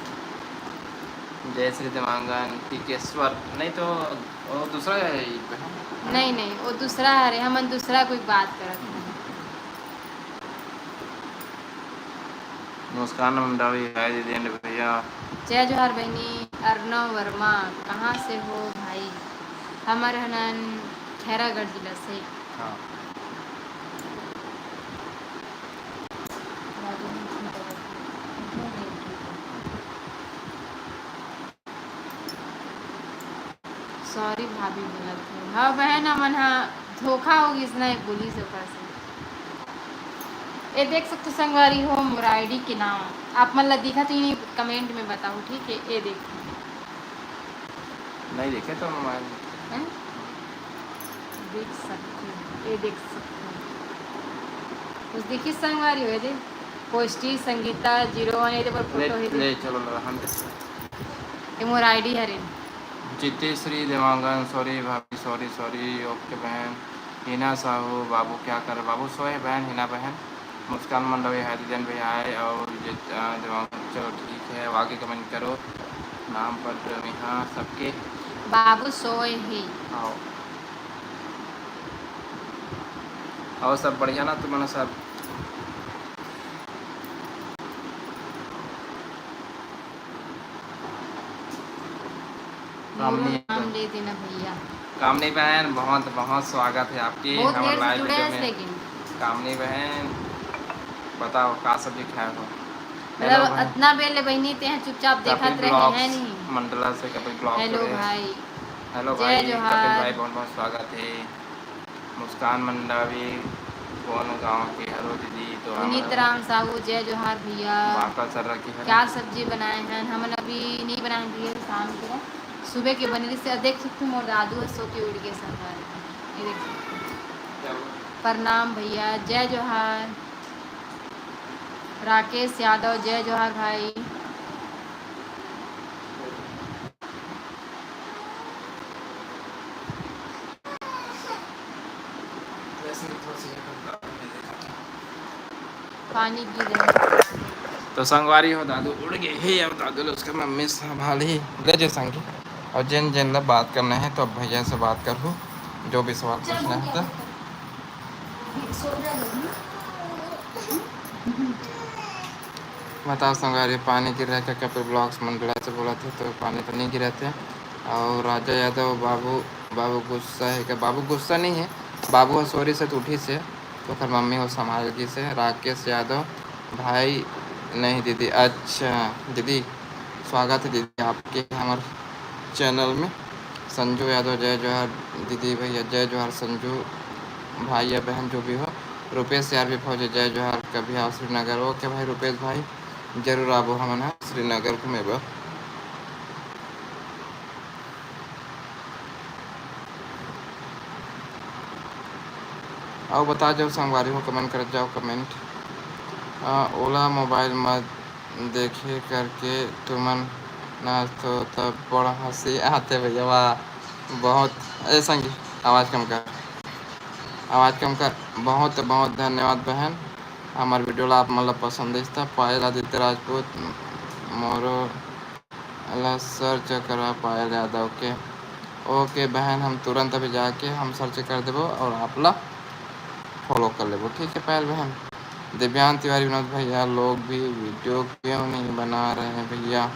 जय श्री देवांगन, टिकेश्वर, नहीं तो वो दूसरा है। नहीं, नहीं, वो दूसरा है रे, हमन दूसरा कोई बात करत हन। मुस्कान मंडावी, हाय दीदी and भैया। जय जोहार बहिनी, अर्णव वर्मा, कहाँ से हो भाई? हमर हनन खैरागढ़ जिला से। हाँ। Sorry भाभी बोलत हे। हाँ बहन, हमन ह धोखा हो गिस ना, बोलिस ओकर से। ए देख सकथो संगवारी हो, मोर ID के नाम आप मन ला दिखत ही नहीं, comment में बताओ, ठीक है? ए देखो। नहीं देखे तो मोबाइल में। हैं? देख सकते हो, ये देख सकते हो। कुछ देखिस संगवारी हो, ये दे। पोस्टी संगीता zero one, ये दे पर ले, फोटो है, दे। ले, चलो, लो, हम देखते हैं। ये मोर ID हरे। जितेश्री देवांगन, sorry भाभी, sorry, sorry, OK बहन। हिना साहू, बाबू क्या कर, बाबू सोए बहन, हिना बहन। मुस्कान मंडवी, हाय दीदी and भैया, हाय, और ये, अ, देवांगन, चलो ठीक है, अब आगे comment करो। नाम पढ़ रहे हो यहाँ सबके। बाबू सोए ही। आओ। और सब बढ़िया ना तुमन सब? कामनी मोरो नाम एकदम। ले देना भैया। कामनी बहन, बहुत, बहुत स्वागत है आपके बहुत हमारे देर से live जुड़े video हैं में। लेकिन। कामनी बहन, बताओ का सब्जी खाए हो? मतलब, hello बहन। अतना बेर ले बहिनी तें चुपचाप कपिल देखत रहे vlogs हैं नहीं। मंडला से कपिल vlogs hello हो रहे हैं। भाई। Hello जय भाई, जोहार। कपिल भाई, बहुत, बहुत स्वागत है। मुस्कान मंडावी, कौन गांव के हरो दीदी? तो पुनीत हमारा राम साहू, जय जोहार भैया। बांका सर्रा के हरो। क्या सब्जी बनाए हैं? हमन अभी नहीं बनाए भैया, शाम के सुबह के बने से। देख सकते हो, मोर दादू ह सो के उठ गए संगवारी। ये देख सकते हो। प्रणाम भैया, जय जोहार। राकेश यादव, जय जोहार भाई। पानी गिर रहा है। तो संगवारी हो, दादू उड़ गए हे। अब दादू ले उसके मम्मी संभाल ही ले जे संगी। और जिन जिन ला बात करना है तो अब भैया से बात कर लूँ, जो भी सवाल पूछना है तो। बताओ संगवारी, पानी गिर रहा है क्या? कपिल vlogs मंडला से बोला थे तो पानी तो नहीं गिरा थे। और राजा यादव, बाबू, बाबू गुस्सा है क्या? बाबू गुस्सा नहीं है, बाबू ह सोरी से तो उठी से, तो ओकर मम्मी वो संभाल गिस हे। राकेश यादव, भाई नहीं दीदी। अच्छा दीदी, स्वागत है दीदी आपके हमारे channel में। संजू यादव, जय जोहार दीदी भैया, जय जोहार संजू भाई या बहन जो भी हो। रुपेश यार भी फौजी, जय जोहार, कभी आओ श्रीनगर। OK भाई रुपेश भाई, जरूर आबो हमन ह श्रीनगर घूमे बर। अउ बता जाओ संगवारी हो, comment करत जाओ, comment। अ, ओला मोबाइल म देखे करके तुमन नाचथो त बड़ हंसी आथे भैया। वाह, बहुत, ए संगी, आवाज कम कर, आवाज कम कर। बहुत बहुत धन्यवाद बहन, हमर video ला आप मन ला पसंद आइस त पायल आदित्य राजपूत मोरो ला सर्च करा पायल यादव के। ओके बहन, हम तुरंत अभी जाके हम सर्च कर देबो और आप ला फॉलो कर लेबो, ठीक है पायल बहन। दिव्यांश तिवारी, विनोद भैया लोग भी वीडियो क्यों नहीं बना रहे हैं भैया?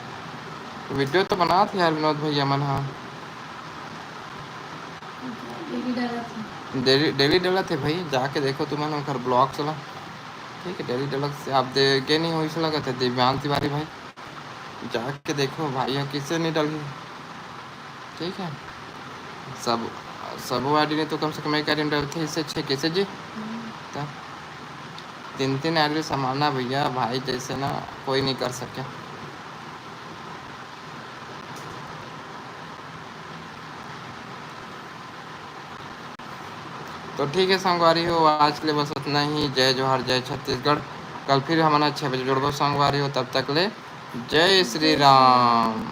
वीडियो तो बनात हे यार विनोद भैया मन हा। डेली डालत हे। डेली, डेली डालत हे भाई, जाके देखो तुमन ओकर ब्लॉग्स ला, ठीक है। डेली डालत हे, आप देखे नहीं हो, ऐसा लगत है दिव्यांश तिवारी भाई, जाके देखो भाई, ये किसे नहीं डाली, ठीक है। सब, सबो आईडी ने तो कम से कम एक आईडी में डालते हैं, इससे अच्छे कैसे जी? हम्म। तो तीन तीन आईडी संभालना भैया, भाई जैसे ना कोई नहीं कर सके। तो ठीक है संगवारी हो, आज के लिए बस इतना ही। जय जोहार, जय छत्तीसगढ़। कल फिर हमन छः बजे जुड़बो संगवारी हो, तब तक ले जय श्री राम।